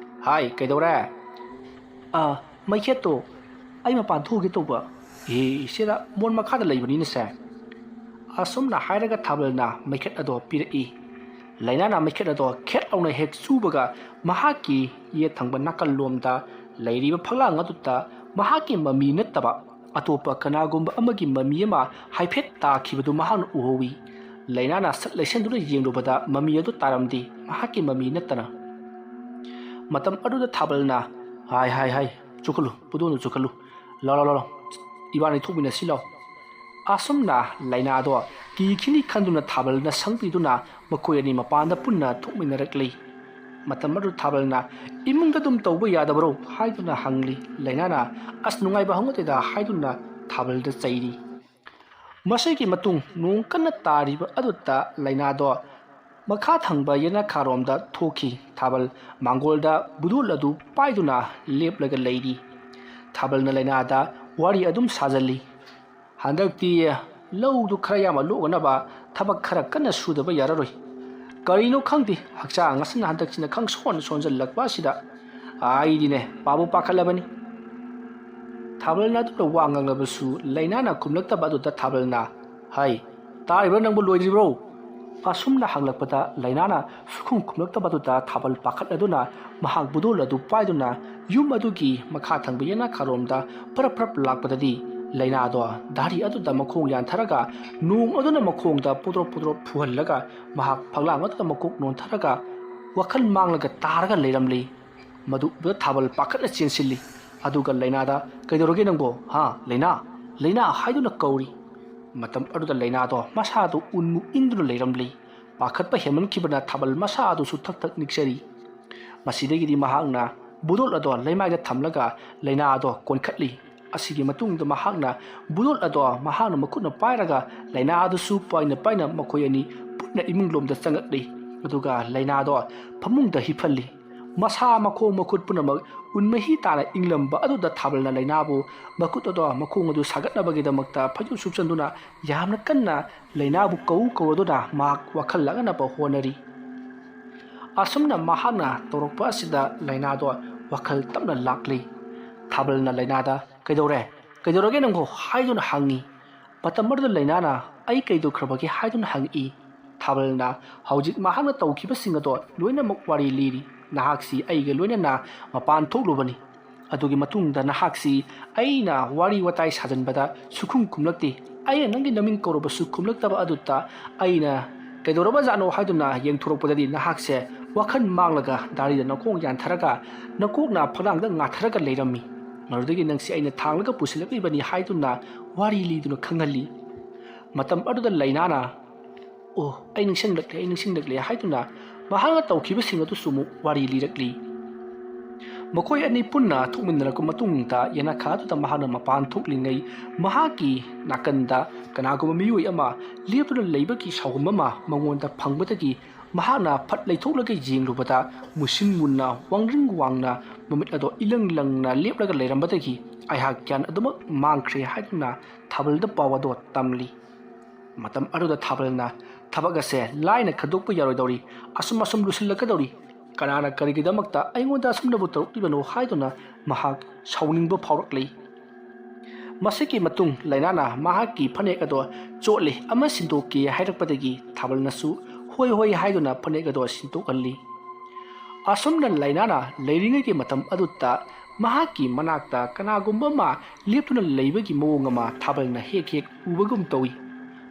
"ꯍꯥꯏ, ꯀꯩꯗꯧꯔꯦ?" "ꯑꯥ, ꯃꯩꯈꯦꯠꯇꯣ ꯑꯩ ꯃꯄꯥꯟ ꯊꯣꯛꯎꯒꯦ ꯇꯧꯕ"꯫ "ꯑꯦ, ꯁꯤꯗ ꯃꯣꯟ ꯃꯈꯥꯗ ꯂꯩꯕꯅꯤꯅꯦꯁꯦ"꯫ ꯑꯁꯨꯝꯅ ꯍꯥꯏꯔꯒ ꯊꯥꯕꯜꯅ ꯃꯩꯈꯦꯠ ꯑꯗꯣ ꯄꯤꯔꯛꯏ꯫ ꯂꯩꯅꯥꯅ ꯃꯩꯈꯦꯠ ꯑꯗꯣ ꯈꯦꯠ ꯂꯥꯎꯅ ꯍꯦꯛ ꯆꯨꯕꯒ ꯃꯍꯥꯛꯀꯤ ꯌꯦꯠ ꯊꯪꯕ ꯅꯥꯀꯜꯂꯣꯝꯗ ꯂꯩꯔꯤꯕ ꯐꯛꯂꯥꯡ ꯑꯗꯨꯗ ꯃꯍꯥꯛꯀꯤ ꯃꯃꯤ ꯅꯠꯇꯕ ꯑꯇꯣꯞꯄ ꯀꯅꯥꯒꯨꯝꯕ ꯑꯃꯒꯤ ꯃꯃꯤ ꯑꯃ ꯍꯥꯏꯐꯦꯠ ꯇꯥꯈꯤꯕꯗꯨ ꯃꯍꯥꯛꯅ ꯎꯍꯧꯏ꯫ ꯂꯩꯅꯥꯅ ꯁꯠ ꯂꯩꯁꯟꯗꯨꯅ ꯌꯦꯡꯂꯨꯕꯗ ꯃꯃꯤ ꯑꯗꯨ ꯇꯥꯔꯝꯗꯦ, ꯃꯍꯥꯛꯀꯤ ꯃꯃꯤ ꯅꯠꯇꯅ꯫ ꯃꯇꯝ ꯑꯗꯨꯗ ꯊꯥꯕꯜꯅ, "ꯍꯥꯏ, ꯍꯥꯏ, ꯍꯥꯏ, ꯆꯨꯈꯠꯂꯨ, ꯄꯨꯗꯣꯟꯗꯨ ꯆꯨꯈꯠꯂꯨ꯫ ꯂꯥꯎ, ꯂꯥꯎ, ꯂꯥꯎ, ꯂꯥꯎ, ꯏꯕꯥꯅꯤ ꯊꯣꯛꯃꯤꯟꯅꯁꯤ ꯂꯥꯎ"꯫ ꯑꯁꯨꯝꯅ ꯂꯩꯅꯥꯗꯣ ꯀꯤꯈꯤꯅꯤ ꯈꯟꯗꯨꯅ ꯊꯥꯕꯜꯅ ꯁꯪꯕꯤꯗꯨꯅ ꯃꯈꯣꯏ ꯑꯅꯤ ꯃꯄꯥꯟꯗ ꯄꯨꯟꯅ ꯊꯣꯛꯃꯤꯟꯅꯔꯛꯂꯤ꯫ ꯃꯇꯝ ꯑꯗꯨ ꯊꯥꯕꯜꯅ, "ꯏꯃꯨꯡꯗ ꯑꯗꯨꯝ ꯇꯧꯕ ꯌꯥꯗꯕꯔꯣ?" ꯍꯥꯏꯗꯨꯅ ꯍꯪꯂꯤ꯫ ꯂꯩꯅꯥꯅ, "ꯑꯁ, ꯅꯨꯡꯉꯥꯏꯕ ꯍꯧꯅꯗꯦꯗ" ꯍꯥꯏꯗꯨꯅ ꯊꯥꯕꯜꯗ ꯆꯩꯔꯤ꯫ ꯃꯁꯤꯒꯤ ꯃꯇꯨꯡ ꯅꯣꯡ ꯀꯟꯅ ꯇꯥꯔꯤꯕ ꯑꯗꯨꯗ ꯂꯩꯅꯥꯗꯣ ꯃꯈꯥ ꯊꯪꯕ ꯌꯦꯅꯈꯥꯔꯣꯝꯗ ꯊꯣꯛꯈꯤ꯫ ꯊꯥꯕꯜ ꯃꯥꯡꯒꯣꯜꯗ ꯕꯨꯗꯣꯜ ꯑꯗꯨ ꯄꯥꯏꯗꯨꯅ ꯂꯦꯞꯂꯒ ꯂꯩꯔꯤ꯫ ꯊꯥꯕꯜꯅ ꯂꯩꯅꯥꯗ ꯋꯥꯔꯤ ꯑꯗꯨꯝ ꯁꯥꯖꯜꯂꯤ꯫ "ꯍꯟꯗꯛꯇꯤ ꯂꯧꯗꯨ ꯈꯔ ꯌꯥꯝꯅ ꯂꯣꯛꯅꯅꯕ ꯊꯕꯛ ꯈꯔ ꯀꯟꯅ ꯁꯨꯗꯕ ꯌꯥꯔꯔꯣꯏ꯫ ꯀꯔꯤꯅꯣ ꯈꯪꯗꯦ, ꯍꯛꯆꯥꯡ ꯑꯁꯤꯅ ꯍꯟꯗꯛꯁꯤꯅ ꯈꯪꯁꯣꯟ ꯁꯣꯟꯖꯜꯂꯛꯄ ꯑꯁꯤꯗ ꯑꯩꯗꯤꯅꯦ ꯄꯥꯕꯨ ꯄꯥꯈꯠꯂꯕꯅꯤ"꯫ ꯊꯥꯕꯜꯅ ꯑꯗꯨꯗ ꯋꯥ ꯉꯥꯡꯂꯕꯁꯨ ꯂꯩꯅꯥꯅ ꯈꯨꯝꯂꯛꯇꯕ ꯑꯗꯨꯗ ꯊꯥꯕꯜꯅ, "ꯍꯩ, ꯇꯥꯔꯤꯕ꯭ꯔꯥ ꯅꯪꯕꯨ, ꯂꯣꯏꯗ꯭ꯔꯤꯕ꯭ꯔꯣ?" ꯑꯁꯨꯝꯅ ꯍꯪꯂꯛꯄꯗ ꯂꯩꯅꯥꯅ ꯁꯨꯈꯨꯝ ꯈꯨꯝꯂꯛꯇꯕꯗꯨꯗ ꯊꯥꯕꯜ ꯄꯥꯈꯠꯂꯗꯨꯅ ꯃꯍꯥꯛ ꯕꯨꯗꯣꯜ ꯑꯗꯨ ꯄꯥꯏꯗꯨꯅ ꯌꯨꯝ ꯑꯗꯨꯒꯤ ꯃꯈꯥ ꯊꯪꯕ ꯌꯦꯅꯈꯥꯔꯣꯝꯗ ꯄꯔꯞ ꯄꯔꯞ ꯂꯥꯛꯄꯗꯗꯤ ꯂꯩꯅꯥꯗꯣ ꯗꯥꯔꯤ ꯑꯗꯨꯗ ꯃꯈꯣꯡ ꯌꯥꯟꯊꯔꯒ ꯅꯣꯡ ꯑꯗꯨꯅ ꯃꯈꯣꯡꯗ ꯄꯨꯗ꯭ꯔꯣꯞ ꯄꯨꯗ꯭ꯔꯣꯞ ꯐꯨꯍꯜꯂꯒ ꯃꯍꯥꯛ ꯐꯛꯂꯥꯡ ꯑꯗꯨꯗ ꯃꯀꯣꯛ ꯅꯣꯟꯊꯔꯒ ꯋꯥꯈꯜ ꯃꯥꯡꯂꯒ ꯇꯥꯔꯒ ꯂꯩꯔꯝꯂꯤ꯫ ꯃꯗꯨ ꯎꯕꯗ ꯊꯥꯕꯜ ꯄꯥꯈꯠꯅ ꯆꯦꯟꯁꯤꯜꯂꯤ꯫ ꯑꯗꯨꯒ ꯂꯩꯅꯥꯗ, "ꯀꯩꯗꯧꯔꯒꯦ ꯅꯪꯕꯣ? ꯍꯥ, ꯂꯩꯅꯥ? ꯂꯩꯅꯥ?" ꯍꯥꯏꯗꯨꯅ ꯀꯧꯔꯤ꯫ ꯃꯇꯝ ꯑꯗꯨꯗ ꯂꯩꯅꯥꯗꯣ ꯃꯁꯥꯗꯨ ꯎꯟꯃꯨꯛ ꯏꯪꯗꯨꯅ ꯂꯩꯔꯝꯂꯤ꯫ ꯄꯥꯈꯠꯄ ꯍꯦꯟꯃꯟꯈꯤꯕꯅ ꯊꯥꯕꯜ ꯃꯁꯥ ꯑꯗꯨꯁꯨ ꯊꯛ ꯊꯛ ꯅꯤꯛꯆꯔꯤ꯫ ꯃꯁꯤꯗꯒꯤꯗꯤ ꯃꯍꯥꯛꯅ ꯕꯨꯗꯣꯜ ꯑꯗꯣ ꯂꯩꯃꯥꯏꯗ ꯊꯝꯂꯒ ꯂꯩꯅꯥ ꯑꯗꯣ ꯀꯣꯟꯈꯠꯂꯤ꯫ ꯑꯁꯤꯒꯤ ꯃꯇꯨꯡꯗ ꯃꯍꯥꯛꯅ ꯕꯨꯗꯣꯜ ꯑꯗꯣ ꯃꯍꯥꯛꯅ ꯃꯈꯨꯠꯅ ꯄꯥꯏꯔꯒ ꯂꯩꯅꯥ ꯑꯗꯨꯁꯨ ꯄꯥꯏꯅ ꯄꯥꯏꯅ ꯃꯈꯣꯏ ꯑꯅꯤ ꯄꯨꯟꯅ ꯏꯃꯨꯡ ꯂꯣꯝꯗ ꯆꯪꯉꯛꯂꯤ꯫ ꯑꯗꯨꯒ ꯂꯩꯅꯥꯗꯣ ꯐꯃꯨꯡꯗ ꯍꯤꯞꯍꯜꯂꯤ꯫ ꯃꯁꯥ ꯃꯈꯣꯡ ꯃꯈꯨꯠ ꯄꯨꯝꯅꯃꯛ ꯎꯟ ꯃꯍꯤ ꯇꯥꯅ ꯏꯪꯂꯝꯕ ꯑꯗꯨꯗ ꯊꯥꯕꯜꯅ ꯂꯩꯅꯥꯕꯨ ꯃꯈꯨꯠ ꯑꯗꯣ ꯃꯈꯣꯡ ꯑꯗꯨ ꯁꯥꯒꯠꯅꯕꯒꯤꯗꯃꯛꯇ ꯐꯩꯖꯨꯞ ꯁꯨꯞꯆꯟꯗꯨꯅ ꯌꯥꯝꯅ ꯀꯟꯅ ꯂꯩꯅꯥꯕꯨ ꯀꯧ ꯀꯧꯔꯗꯨꯅ ꯃꯍꯥꯛ ꯋꯥꯈꯜ ꯂꯥꯡꯅꯅꯕ ꯍꯣꯠꯅꯔꯤ꯫ ꯑꯁꯨꯝꯅ ꯃꯍꯥꯛꯅ ꯇꯧꯔꯛꯄ ꯑꯁꯤꯗ ꯂꯩꯅꯥꯗꯣ ꯋꯥꯈꯜ ꯇꯞꯅ ꯂꯥꯛꯂꯤ꯫ ꯊꯥꯕꯜꯅ ꯂꯩꯅꯥꯗ, "ꯀꯩꯗꯧꯔꯦ? ꯀꯩꯗꯧꯔꯒꯦ ꯅꯪꯕꯨ?" ꯍꯥꯏꯗꯨꯅ ꯍꯪꯉꯤ꯫ ꯃꯇꯝ ꯑꯗꯨꯗ ꯂꯩꯅꯥꯅ, "ꯑꯩ ꯀꯩꯗꯧꯈ꯭ꯔꯕꯒꯦ?" ꯍꯥꯏꯗꯨꯅ ꯍꯪꯉꯛꯏ꯫ ꯊꯥꯕꯜꯅ ꯍꯧꯖꯤꯛ ꯃꯍꯥꯛꯅ ꯇꯧꯈꯤꯕꯁꯤꯡ ꯑꯗꯣ ꯂꯣꯏꯅꯃꯛ ꯋꯥꯔꯤ ꯂꯤꯔꯤ꯫ "ꯅꯍꯥꯛꯁꯤ ꯑꯩꯒ ꯂꯣꯏꯅꯅ ꯃꯄꯥꯟ ꯊꯣꯛꯂꯨꯕꯅꯤ꯫ ꯑꯗꯨꯒꯤ ꯃꯇꯨꯡꯗ ꯅꯍꯥꯛꯁꯤ ꯑꯩꯅ ꯋꯥꯔꯤ ꯋꯥꯇꯥꯏ ꯁꯥꯖꯟꯕꯗ ꯁꯨꯈꯨꯝ ꯈꯨꯝꯂꯛꯇꯦ꯫ ꯑꯩꯅ ꯅꯪꯒꯤ ꯅꯃꯤꯡ ꯀꯧꯔꯕꯁꯨ ꯈꯨꯝꯂꯛꯇꯕ ꯑꯗꯨꯗ ꯑꯩꯅ ꯀꯩꯗꯧꯔꯕꯖꯥꯠꯅꯣ ꯍꯥꯏꯗꯨꯅ ꯌꯦꯡꯊꯣꯔꯛꯄꯗꯗꯤ ꯅꯍꯥꯛꯁꯦ ꯋꯥꯈꯜ ꯃꯥꯡꯂꯒ ꯗꯥꯔꯤꯗ ꯅꯈꯣꯡ ꯌꯥꯟꯊꯔꯒ ꯅꯀꯣꯛꯅ ꯐꯛꯂꯥꯡꯗ ꯉꯥꯊꯔꯒ ꯂꯩꯔꯝꯃꯤ꯫ ꯃꯗꯨꯗꯒꯤ ꯅꯪꯁꯤ ꯑꯩꯅ ꯊꯥꯡꯂꯒ ꯄꯨꯁꯤꯜꯂꯛꯂꯤꯕꯅꯤ" ꯍꯥꯏꯗꯨꯅ ꯋꯥꯔꯤ ꯂꯤꯗꯨꯅ ꯈꯪꯍꯜꯂꯤ꯫ ꯃꯇꯝ ꯑꯗꯨꯗ ꯂꯩꯅꯥꯅ, "ꯑꯣ, ꯑꯩ ꯅꯤꯡꯁꯤꯡꯂꯛꯂꯦ, ꯑꯩ ꯅꯤꯡꯁꯤꯡꯂꯛꯂꯦ" ꯍꯥꯏꯗꯨꯅ ꯃꯍꯥꯛꯅ ꯇꯧꯈꯤꯕꯁꯤꯡ ꯑꯗꯨꯁꯨ ꯑꯃꯨꯛ ꯋꯥꯔꯤ ꯂꯤꯔꯛꯂꯤ꯫ ꯃꯈꯣꯏ ꯑꯅꯤ ꯄꯨꯟꯅ ꯊꯣꯛꯃꯤꯟꯅꯔꯛꯄ ꯃꯇꯨꯡꯗ ꯌꯦꯅꯈꯥ ꯑꯗꯨꯗ ꯃꯍꯥꯛꯅ ꯃꯄꯥꯟ ꯊꯣꯛꯂꯤꯉꯩ ꯃꯍꯥꯛꯀꯤ ꯅꯥꯀꯟꯗ ꯀꯅꯥꯒꯨꯝꯕ ꯃꯤꯑꯣꯏ ꯑꯃ ꯂꯦꯞꯇꯨꯅ ꯂꯩꯕꯒꯤ ꯁꯥꯎꯒꯨꯝ ꯑꯃ ꯃꯉꯣꯟꯗ ꯐꯪꯕꯗꯒꯤ ꯃꯍꯥꯛꯅ ꯐꯠ ꯂꯩꯊꯣꯛꯂꯒ ꯌꯦꯡꯂꯨꯕꯗ ꯃꯨꯁꯤꯟ ꯃꯨꯟꯅ ꯋꯥꯡꯗ꯭ꯔꯤꯡ ꯋꯥꯡꯅ ꯃꯃꯤꯠ ꯑꯗꯣ ꯏꯂꯪ ꯂꯪꯅ ꯂꯦꯞꯂꯒ ꯂꯩꯔꯝꯕꯗꯒꯤ ꯑꯩꯍꯥꯛ ꯒ꯭ꯌꯥꯟ ꯑꯗꯨꯃꯛ ꯃꯥꯡꯈ꯭ꯔꯦ ꯍꯥꯏꯗꯨꯅ ꯊꯥꯕꯜꯗ ꯄꯥꯎ ꯑꯗꯣ ꯇꯝꯂꯤ꯫ ꯃꯇꯝ ꯑꯗꯨꯗ ꯊꯥꯕꯜꯅ ꯊꯕꯛ ꯑꯁꯦ ꯂꯥꯏꯅ ꯈꯟꯗꯣꯛꯄ ꯌꯥꯔꯣꯏꯗꯧꯔꯤ, ꯑꯁꯨꯝ ꯑꯁꯨꯝ ꯂꯨꯁꯤꯜꯂꯛꯀꯗꯧꯔꯤ, ꯀꯅꯥꯅ ꯀꯔꯤꯒꯤꯗꯃꯛꯇ ꯑꯩꯉꯣꯟꯗ ꯑꯁꯨꯝꯅꯕꯨ ꯇꯧꯔꯛꯂꯤꯕꯅꯣ ꯍꯥꯏꯗꯨꯅ ꯃꯍꯥꯛ ꯁꯥꯎꯅꯤꯡꯕ ꯐꯥꯎꯔꯛꯂꯤ꯫ ꯃꯁꯤꯒꯤ ꯃꯇꯨꯡ ꯂꯩꯅꯥꯅ ꯃꯍꯥꯛꯀꯤ ꯐꯅꯦꯛ ꯑꯗꯣ ꯆꯣꯠꯂꯤ ꯑꯃ ꯁꯤꯟꯗꯣꯛꯀꯦ ꯍꯥꯏꯔꯛꯄꯗꯒꯤ ꯊꯥꯕꯜꯅꯁꯨ ꯍꯣꯏ ꯍꯣꯏ ꯍꯥꯏꯗꯨꯅ ꯐꯅꯦꯛ ꯑꯗꯣ ꯁꯤꯟꯗꯣꯛꯍꯜꯂꯤ꯫ ꯑꯁꯨꯝꯅ ꯂꯩꯅꯥꯅ ꯂꯩꯔꯤꯉꯩꯒꯤ ꯃꯇꯝ ꯑꯗꯨꯗ ꯃꯍꯥꯛꯀꯤ ꯃꯅꯥꯛꯇ ꯀꯅꯥꯒꯨꯝꯕ ꯑꯃ ꯂꯦꯞꯇꯨꯅ ꯂꯩꯕꯒꯤ ꯃꯑꯣꯡ ꯑꯃ ꯊꯥꯕꯜꯅ ꯍꯦꯛ ꯍꯦꯛ ꯎꯕꯒꯨꯝ ꯇꯧꯏ꯫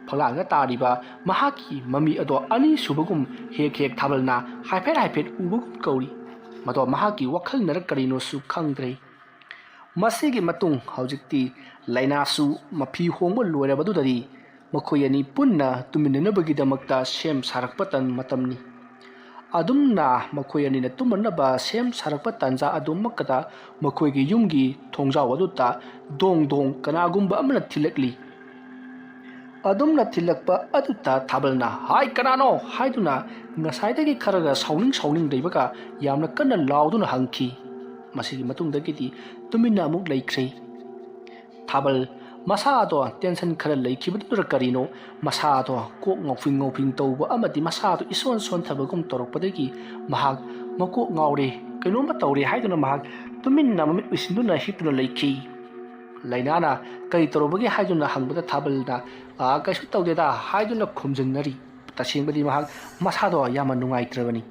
ꯐꯛꯂꯥꯡꯗ ꯇꯥꯔꯤꯕ ꯃꯍꯥꯛꯀꯤ ꯃꯃꯤ ꯑꯗꯣ ꯑꯅꯤꯁꯨꯕꯒꯨꯝ ꯍꯦꯛ ꯍꯦꯛ ꯊꯥꯕꯜꯅ ꯍꯥꯏꯐꯦꯠ ꯍꯥꯏꯐꯦꯠ ꯎꯕꯒꯨꯝ ꯀꯧꯔꯤ꯫ ꯃꯗꯣ ꯃꯍꯥꯛꯀꯤ ꯋꯥꯈꯜꯅꯔ ꯀꯔꯤꯅꯣꯁꯨ ꯈꯪꯗ꯭ꯔꯦ꯫ ꯃꯁꯤꯒꯤ ꯃꯇꯨꯡ ꯍꯧꯖꯤꯛꯇꯤ ꯂꯩꯅꯥꯁꯨ ꯃꯐꯤ ꯍꯣꯡꯕ ꯂꯣꯏꯔꯕꯗꯨꯗꯗꯤ ꯃꯈꯣꯏ ꯑꯅꯤ ꯄꯨꯟꯅ ꯇꯨꯝꯃꯤꯟꯅꯅꯕꯒꯤꯗꯃꯛꯇ ꯁꯦꯝ ꯁꯥꯔꯛꯄ ꯇꯟ ꯃꯇꯝꯅꯤ꯫ ꯑꯗꯨꯝꯅ ꯃꯈꯣꯏ ꯑꯅꯤꯅ ꯇꯨꯝꯃꯅꯕ ꯁꯦꯝ ꯁꯥꯔꯛꯄ ꯇꯥꯟꯖꯥ ꯑꯗꯨꯃꯛꯇꯗ ꯃꯈꯣꯏꯒꯤ ꯌꯨꯝꯒꯤ ꯊꯣꯡꯖꯥꯎ ꯑꯗꯨꯗ ꯗꯣꯡ ꯗꯣꯡ ꯀꯅꯥꯒꯨꯝꯕ ꯑꯃꯅ ꯊꯤꯜꯂꯛꯂꯤ꯫ ꯑꯗꯨꯝꯅ ꯊꯤꯜꯂꯛꯄ ꯑꯗꯨꯗ ꯊꯥꯕꯜꯅ "ꯍꯥꯏ, ꯀꯅꯥꯅꯣ?" ꯍꯥꯏꯗꯨꯅ ꯉꯁꯥꯏꯗꯒꯤ ꯈꯔꯒ ꯁꯥꯎꯅꯤꯡ ꯁꯥꯎꯅꯤꯡ ꯂꯩꯕꯒ ꯌꯥꯝꯅ ꯀꯟꯅ ꯂꯥꯎꯗꯨꯅ ꯍꯪꯈꯤ꯫ ꯃꯁꯤꯒꯤ ꯃꯇꯨꯡꯗꯒꯤꯗꯤ ꯇꯨꯃꯤꯟꯅ ꯑꯃꯨꯛ ꯂꯩꯈ꯭ꯔꯦ꯫ ꯊꯥꯕꯜ ꯃꯁꯥꯗꯣ ꯇꯦꯟꯁꯟ ꯈꯔ ꯂꯩꯈꯤꯕꯗꯨꯗ ꯀꯔꯤꯅꯣ ꯃꯁꯥꯗꯣ ꯀꯣꯛ ꯉꯥꯎꯐꯤꯡ ꯉꯥꯎꯐꯤꯡ ꯇꯧꯕ ꯑꯃꯗꯤ ꯃꯁꯥꯗꯣ ꯏꯁꯣꯟ ꯁꯣꯟꯊꯕꯒꯨꯝ ꯇꯧꯔꯛꯄꯗꯒꯤ ꯃꯍꯥꯛ ꯃꯀꯣꯛ ꯉꯥꯎꯔꯦ, ꯀꯩꯅꯣꯝꯃ ꯇꯧꯔꯦ ꯍꯥꯏꯗꯨꯅ ꯃꯍꯥꯛ ꯇꯨꯃꯤꯟꯅ ꯃꯃꯤꯠ ꯎꯏꯁꯤꯟꯗꯨꯅ ꯍꯤꯞꯇꯨꯅ ꯂꯩꯈꯤ꯫ ꯂꯩꯅꯥꯅ ꯀꯔꯤ ꯇꯧꯔꯕꯒꯦ ꯍꯥꯏꯗꯨꯅ ꯍꯪꯕꯗ ꯊꯥꯕꯜꯅ "ꯑꯥ, ꯀꯩꯁꯨ ꯇꯧꯗꯦꯗ" ꯍꯥꯏꯗꯨꯅ ꯈꯨꯝꯖꯤꯟꯅꯔꯤ꯫ ꯇꯁꯦꯡꯕꯗꯤ ꯃꯍꯥꯛ ꯃꯁꯥꯗꯣ ꯌꯥꯝꯅ ꯅꯨꯡꯉꯥꯏꯇ꯭ꯔꯕꯅꯤ꯫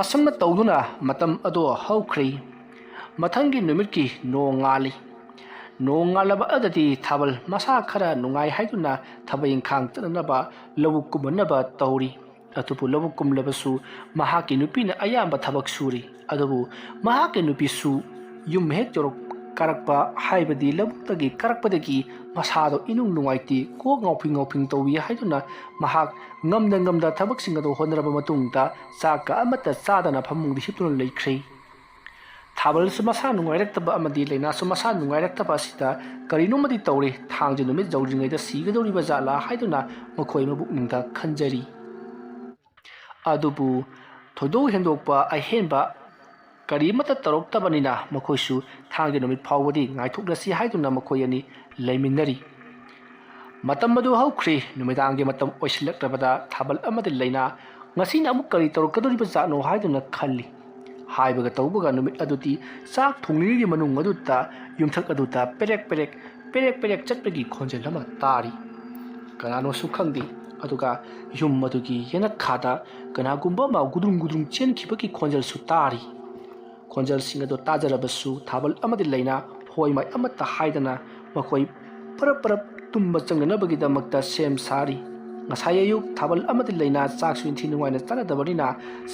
ꯑꯁꯨꯝꯅ ꯇꯧꯗꯨꯅ ꯃꯇꯝ ꯑꯗꯣ ꯍꯧꯈ꯭ꯔꯦ꯫ ꯃꯊꯪꯒꯤ ꯅꯨꯃꯤꯠꯀꯤ ꯅꯣꯡ ꯉꯥꯜꯂꯤ꯫ ꯅꯣꯡ ꯉꯥꯜꯂꯕ ꯑꯗꯨꯗꯤ ꯊꯥꯕꯜ ꯃꯁꯥ ꯈꯔ ꯅꯨꯡꯉꯥꯏ ꯍꯥꯏꯗꯨꯅ ꯊꯕꯛ ꯏꯪꯈꯥꯡ ꯆꯠꯅꯅꯕ ꯂꯧꯕꯨꯛ ꯀꯨꯝꯅꯅꯕ ꯇꯧꯔꯤ꯫ ꯑꯗꯨꯕꯨ ꯂꯧꯕꯨꯛ ꯀꯨꯝꯂꯕꯁꯨ ꯃꯍꯥꯛꯀꯤ ꯅꯨꯄꯤꯅ ꯑꯌꯥꯝꯕ ꯊꯕꯛ ꯁꯨꯔꯤ꯫ ꯑꯗꯨꯕꯨ ꯃꯍꯥꯛꯀꯤ ꯅꯨꯄꯤꯁꯨ ꯌꯨꯝ ꯍꯦꯛ ꯌꯧꯔꯛ ꯀꯥꯔꯛꯄ, ꯍꯥꯏꯕꯗꯤ ꯂꯧꯕꯨꯛꯇꯒꯤ ꯀꯥꯔꯛꯄꯗꯒꯤ ꯃꯁꯥꯗꯣ ꯏꯅꯨꯡ ꯅꯨꯡꯉꯥꯏꯇꯦ, ꯀꯣꯛ ꯉꯥꯎꯐꯤꯡ ꯉꯥꯎꯐꯤꯡ ꯇꯧꯏ ꯍꯥꯏꯗꯨꯅ ꯃꯍꯥꯛ ꯉꯝꯅ ꯉꯝꯅ ꯊꯕꯛꯁꯤꯡ ꯑꯗꯨ ꯍꯣꯠꯅꯔꯕ ꯃꯇꯨꯡꯗ ꯆꯥꯛꯀ ꯑꯃꯠꯇ ꯆꯥꯗꯅ ꯐꯃꯨꯡꯗ ꯍꯤꯞꯇꯨꯅ ꯂꯩꯈ꯭ꯔꯦ꯫ ꯊꯥꯕꯜꯁꯨ ꯃꯁꯥ ꯅꯨꯡꯉꯥꯏꯔꯛꯇꯕ ꯑꯃꯗꯤ ꯂꯩꯅꯥꯁꯨ ꯃꯁꯥ ꯅꯨꯡꯉꯥꯏꯔꯛꯇꯕ ꯑꯁꯤꯗ ꯀꯔꯤꯅꯣꯃꯗꯤ ꯇꯧꯔꯦ, ꯊꯥꯡꯖ ꯅꯨꯃꯤꯠ ꯌꯧꯗ꯭ꯔꯤꯉꯩꯗ ꯁꯤꯒꯗꯧꯔꯤꯕ ꯖꯥꯠꯂꯥ ꯍꯥꯏꯗꯨꯅ ꯃꯈꯣꯏ ꯃꯕꯨꯛꯅꯤꯡꯗ ꯈꯟꯖꯔꯤ꯫ ꯑꯗꯨꯕꯨ ꯊꯣꯏꯗꯣꯛ ꯍꯦꯟꯗꯣꯛꯄ ꯑꯍꯦꯟꯕ ꯀꯔꯤꯃꯠꯇ ꯇꯧꯔꯛꯇꯕꯅꯤꯅ ꯃꯈꯣꯏꯁꯨ ꯊꯥꯡꯖ ꯅꯨꯃꯤꯠ ꯐꯥꯎꯕꯗꯤ ꯉꯥꯏꯊꯣꯛꯂꯁꯤ ꯍꯥꯏꯗꯨꯅ ꯃꯈꯣꯏ ꯑꯅꯤ ꯂꯩꯃꯤꯟꯅꯔꯤ꯫ ꯃꯇꯝ ꯑꯗꯨ ꯍꯧꯈ꯭ꯔꯦ꯫ ꯅꯨꯃꯤꯗꯥꯡꯒꯤ ꯃꯇꯝ ꯑꯣꯏꯁꯤꯜꯂꯛꯂꯕꯗ ꯊꯥꯕꯜ ꯑꯃꯗꯤ ꯂꯩꯅꯥ ꯉꯁꯤꯅ ꯑꯃꯨꯛ ꯀꯔꯤ ꯇꯧꯔꯛꯀꯗꯧꯔꯤꯕ ꯖꯥꯠꯅꯣ ꯍꯥꯏꯗꯨꯅ ꯈꯜꯂꯤ꯫ ꯍꯥꯏꯕꯒ ꯇꯧꯕꯒ ꯅꯨꯃꯤꯠ ꯑꯗꯨꯗꯤ ꯆꯥꯛ ꯊꯣꯡꯂꯤꯉꯩꯒꯤ ꯃꯅꯨꯡ ꯑꯗꯨꯗ ꯌꯨꯝꯊꯛ ꯑꯗꯨꯗ ꯄꯦꯔꯦꯛ ꯄꯦꯔꯦꯛ, ꯄꯦꯔꯦꯛ ꯄꯦꯔꯦꯛ ꯆꯠꯄꯒꯤ ꯈꯣꯟꯖꯦꯜ ꯑꯃ ꯇꯥꯔꯤ꯫ ꯀꯅꯥꯅꯣꯁꯨ ꯈꯪꯗꯦ꯫ ꯑꯗꯨꯒ ꯌꯨꯝ ꯑꯗꯨꯒꯤ ꯌꯦꯅꯈꯥꯗ ꯀꯅꯥꯒꯨꯝꯕ ꯑꯃ ꯒꯨꯗ꯭ꯔꯨꯡ ꯒꯨꯗ꯭ꯔꯨꯡ ꯆꯦꯟꯈꯤꯕꯒꯤ ꯈꯣꯟꯖꯦꯜꯁꯨ ꯇꯥꯔꯤ꯫ ꯈꯣꯟꯖꯦꯜꯁꯤꯡ ꯑꯗꯨ ꯇꯥꯖꯔꯕꯁꯨ ꯊꯥꯕꯜ ꯑꯃꯗꯤ ꯂꯩꯅꯥ ꯍꯣꯏ ꯃꯥꯏ ꯑꯃꯠꯇ ꯍꯥꯏꯗꯅ ꯃꯈꯣꯏ ꯄꯔꯞ ꯄꯔꯞ ꯇꯨꯝꯕ ꯆꯪꯅꯅꯕꯒꯤꯗꯃꯛꯇ ꯁꯦꯝ ꯁꯥꯔꯤ꯫ ꯉꯁꯥꯏ ꯑꯌꯨꯛ ꯊꯥꯕꯜ ꯑꯃꯗꯤ ꯂꯩꯅꯥ ꯆꯥꯛꯁꯨ ꯏꯟꯊꯤ ꯅꯨꯡꯉꯥꯏꯅ ꯆꯥꯅꯗꯕꯅꯤꯅ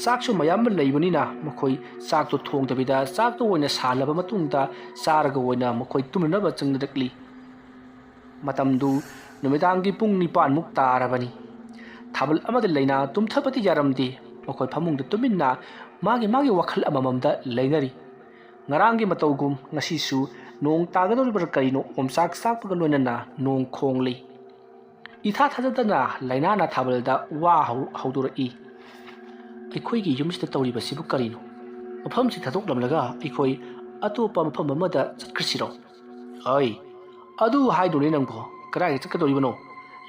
ꯆꯥꯛꯁꯨ ꯃꯌꯥꯝ ꯑꯃ ꯂꯩꯕꯅꯤꯅ ꯃꯈꯣꯏ ꯆꯥꯛꯇꯣ ꯊꯣꯡꯗꯕꯤꯗ ꯆꯥꯛꯇꯣ ꯑꯣꯏꯅ ꯁꯥꯍꯜꯂꯕ ꯃꯇꯨꯡꯗ ꯆꯥꯔꯒ ꯑꯣꯏꯅ ꯃꯈꯣꯏ ꯇꯨꯝꯅꯅꯕ ꯆꯪꯅꯔꯛꯂꯤ꯫ ꯃꯇꯝꯗꯨ ꯅꯨꯃꯤꯗꯥꯡꯒꯤ ꯄꯨꯡ ꯅꯤꯄꯥꯟꯃꯨꯛ ꯇꯥꯔꯕꯅꯤ꯫ ꯊꯥꯕꯜ ꯑꯃꯗꯤ ꯂꯩꯅꯥ ꯇꯨꯝꯊꯕꯗꯤ ꯌꯥꯔꯝꯗꯦ꯫ ꯃꯈꯣꯏ ꯐꯃꯨꯡꯗ ꯇꯨꯃꯤꯟꯅ ꯃꯥꯒꯤ ꯃꯥꯒꯤ ꯋꯥꯈꯜ ꯑꯃꯃꯝꯗ ꯂꯩꯅꯔꯤ꯫ ꯉꯔꯥꯡꯒꯤ ꯃꯇꯧꯒꯨꯝ ꯉꯁꯤꯁꯨ ꯅꯣꯡ ꯇꯥꯒꯗꯧꯔꯤꯕ꯭ꯔꯥ ꯀꯔꯤꯅꯣ ꯑꯣꯝꯆꯥꯛ ꯆꯥꯛꯄꯒ ꯂꯣꯏꯅꯅ ꯅꯣꯡ ꯈꯣꯡꯂꯤ꯫ ꯏꯊꯥ ꯊꯥꯖꯗꯅ ꯂꯩꯅꯥꯅ ꯊꯥꯕꯜꯗ ꯋꯥ ꯍꯧ-, ꯍꯧꯗꯣꯔꯛꯏ꯫ "ꯑꯩꯈꯣꯏꯒꯤ ꯌꯨꯝꯁꯤꯗ ꯇꯧꯔꯤꯕꯁꯤꯕꯨ ꯀꯔꯤꯅꯣ? ꯃꯐꯝꯁꯤ ꯊꯥꯗꯣꯛꯂꯝꯂꯒ ꯑꯩꯈꯣꯏ ꯑꯇꯣꯞꯄ ꯃꯐꯝ ꯑꯃꯗ ꯆꯠꯈ꯭ꯔꯁꯤꯔꯣ?" "ꯑꯩ, ꯑꯗꯨ ꯍꯥꯏꯗꯨꯅꯤ ꯅꯪꯕꯨ꯫ ꯀꯗꯥꯏꯗ ꯆꯠꯀꯗꯧꯔꯤꯕꯅꯣ?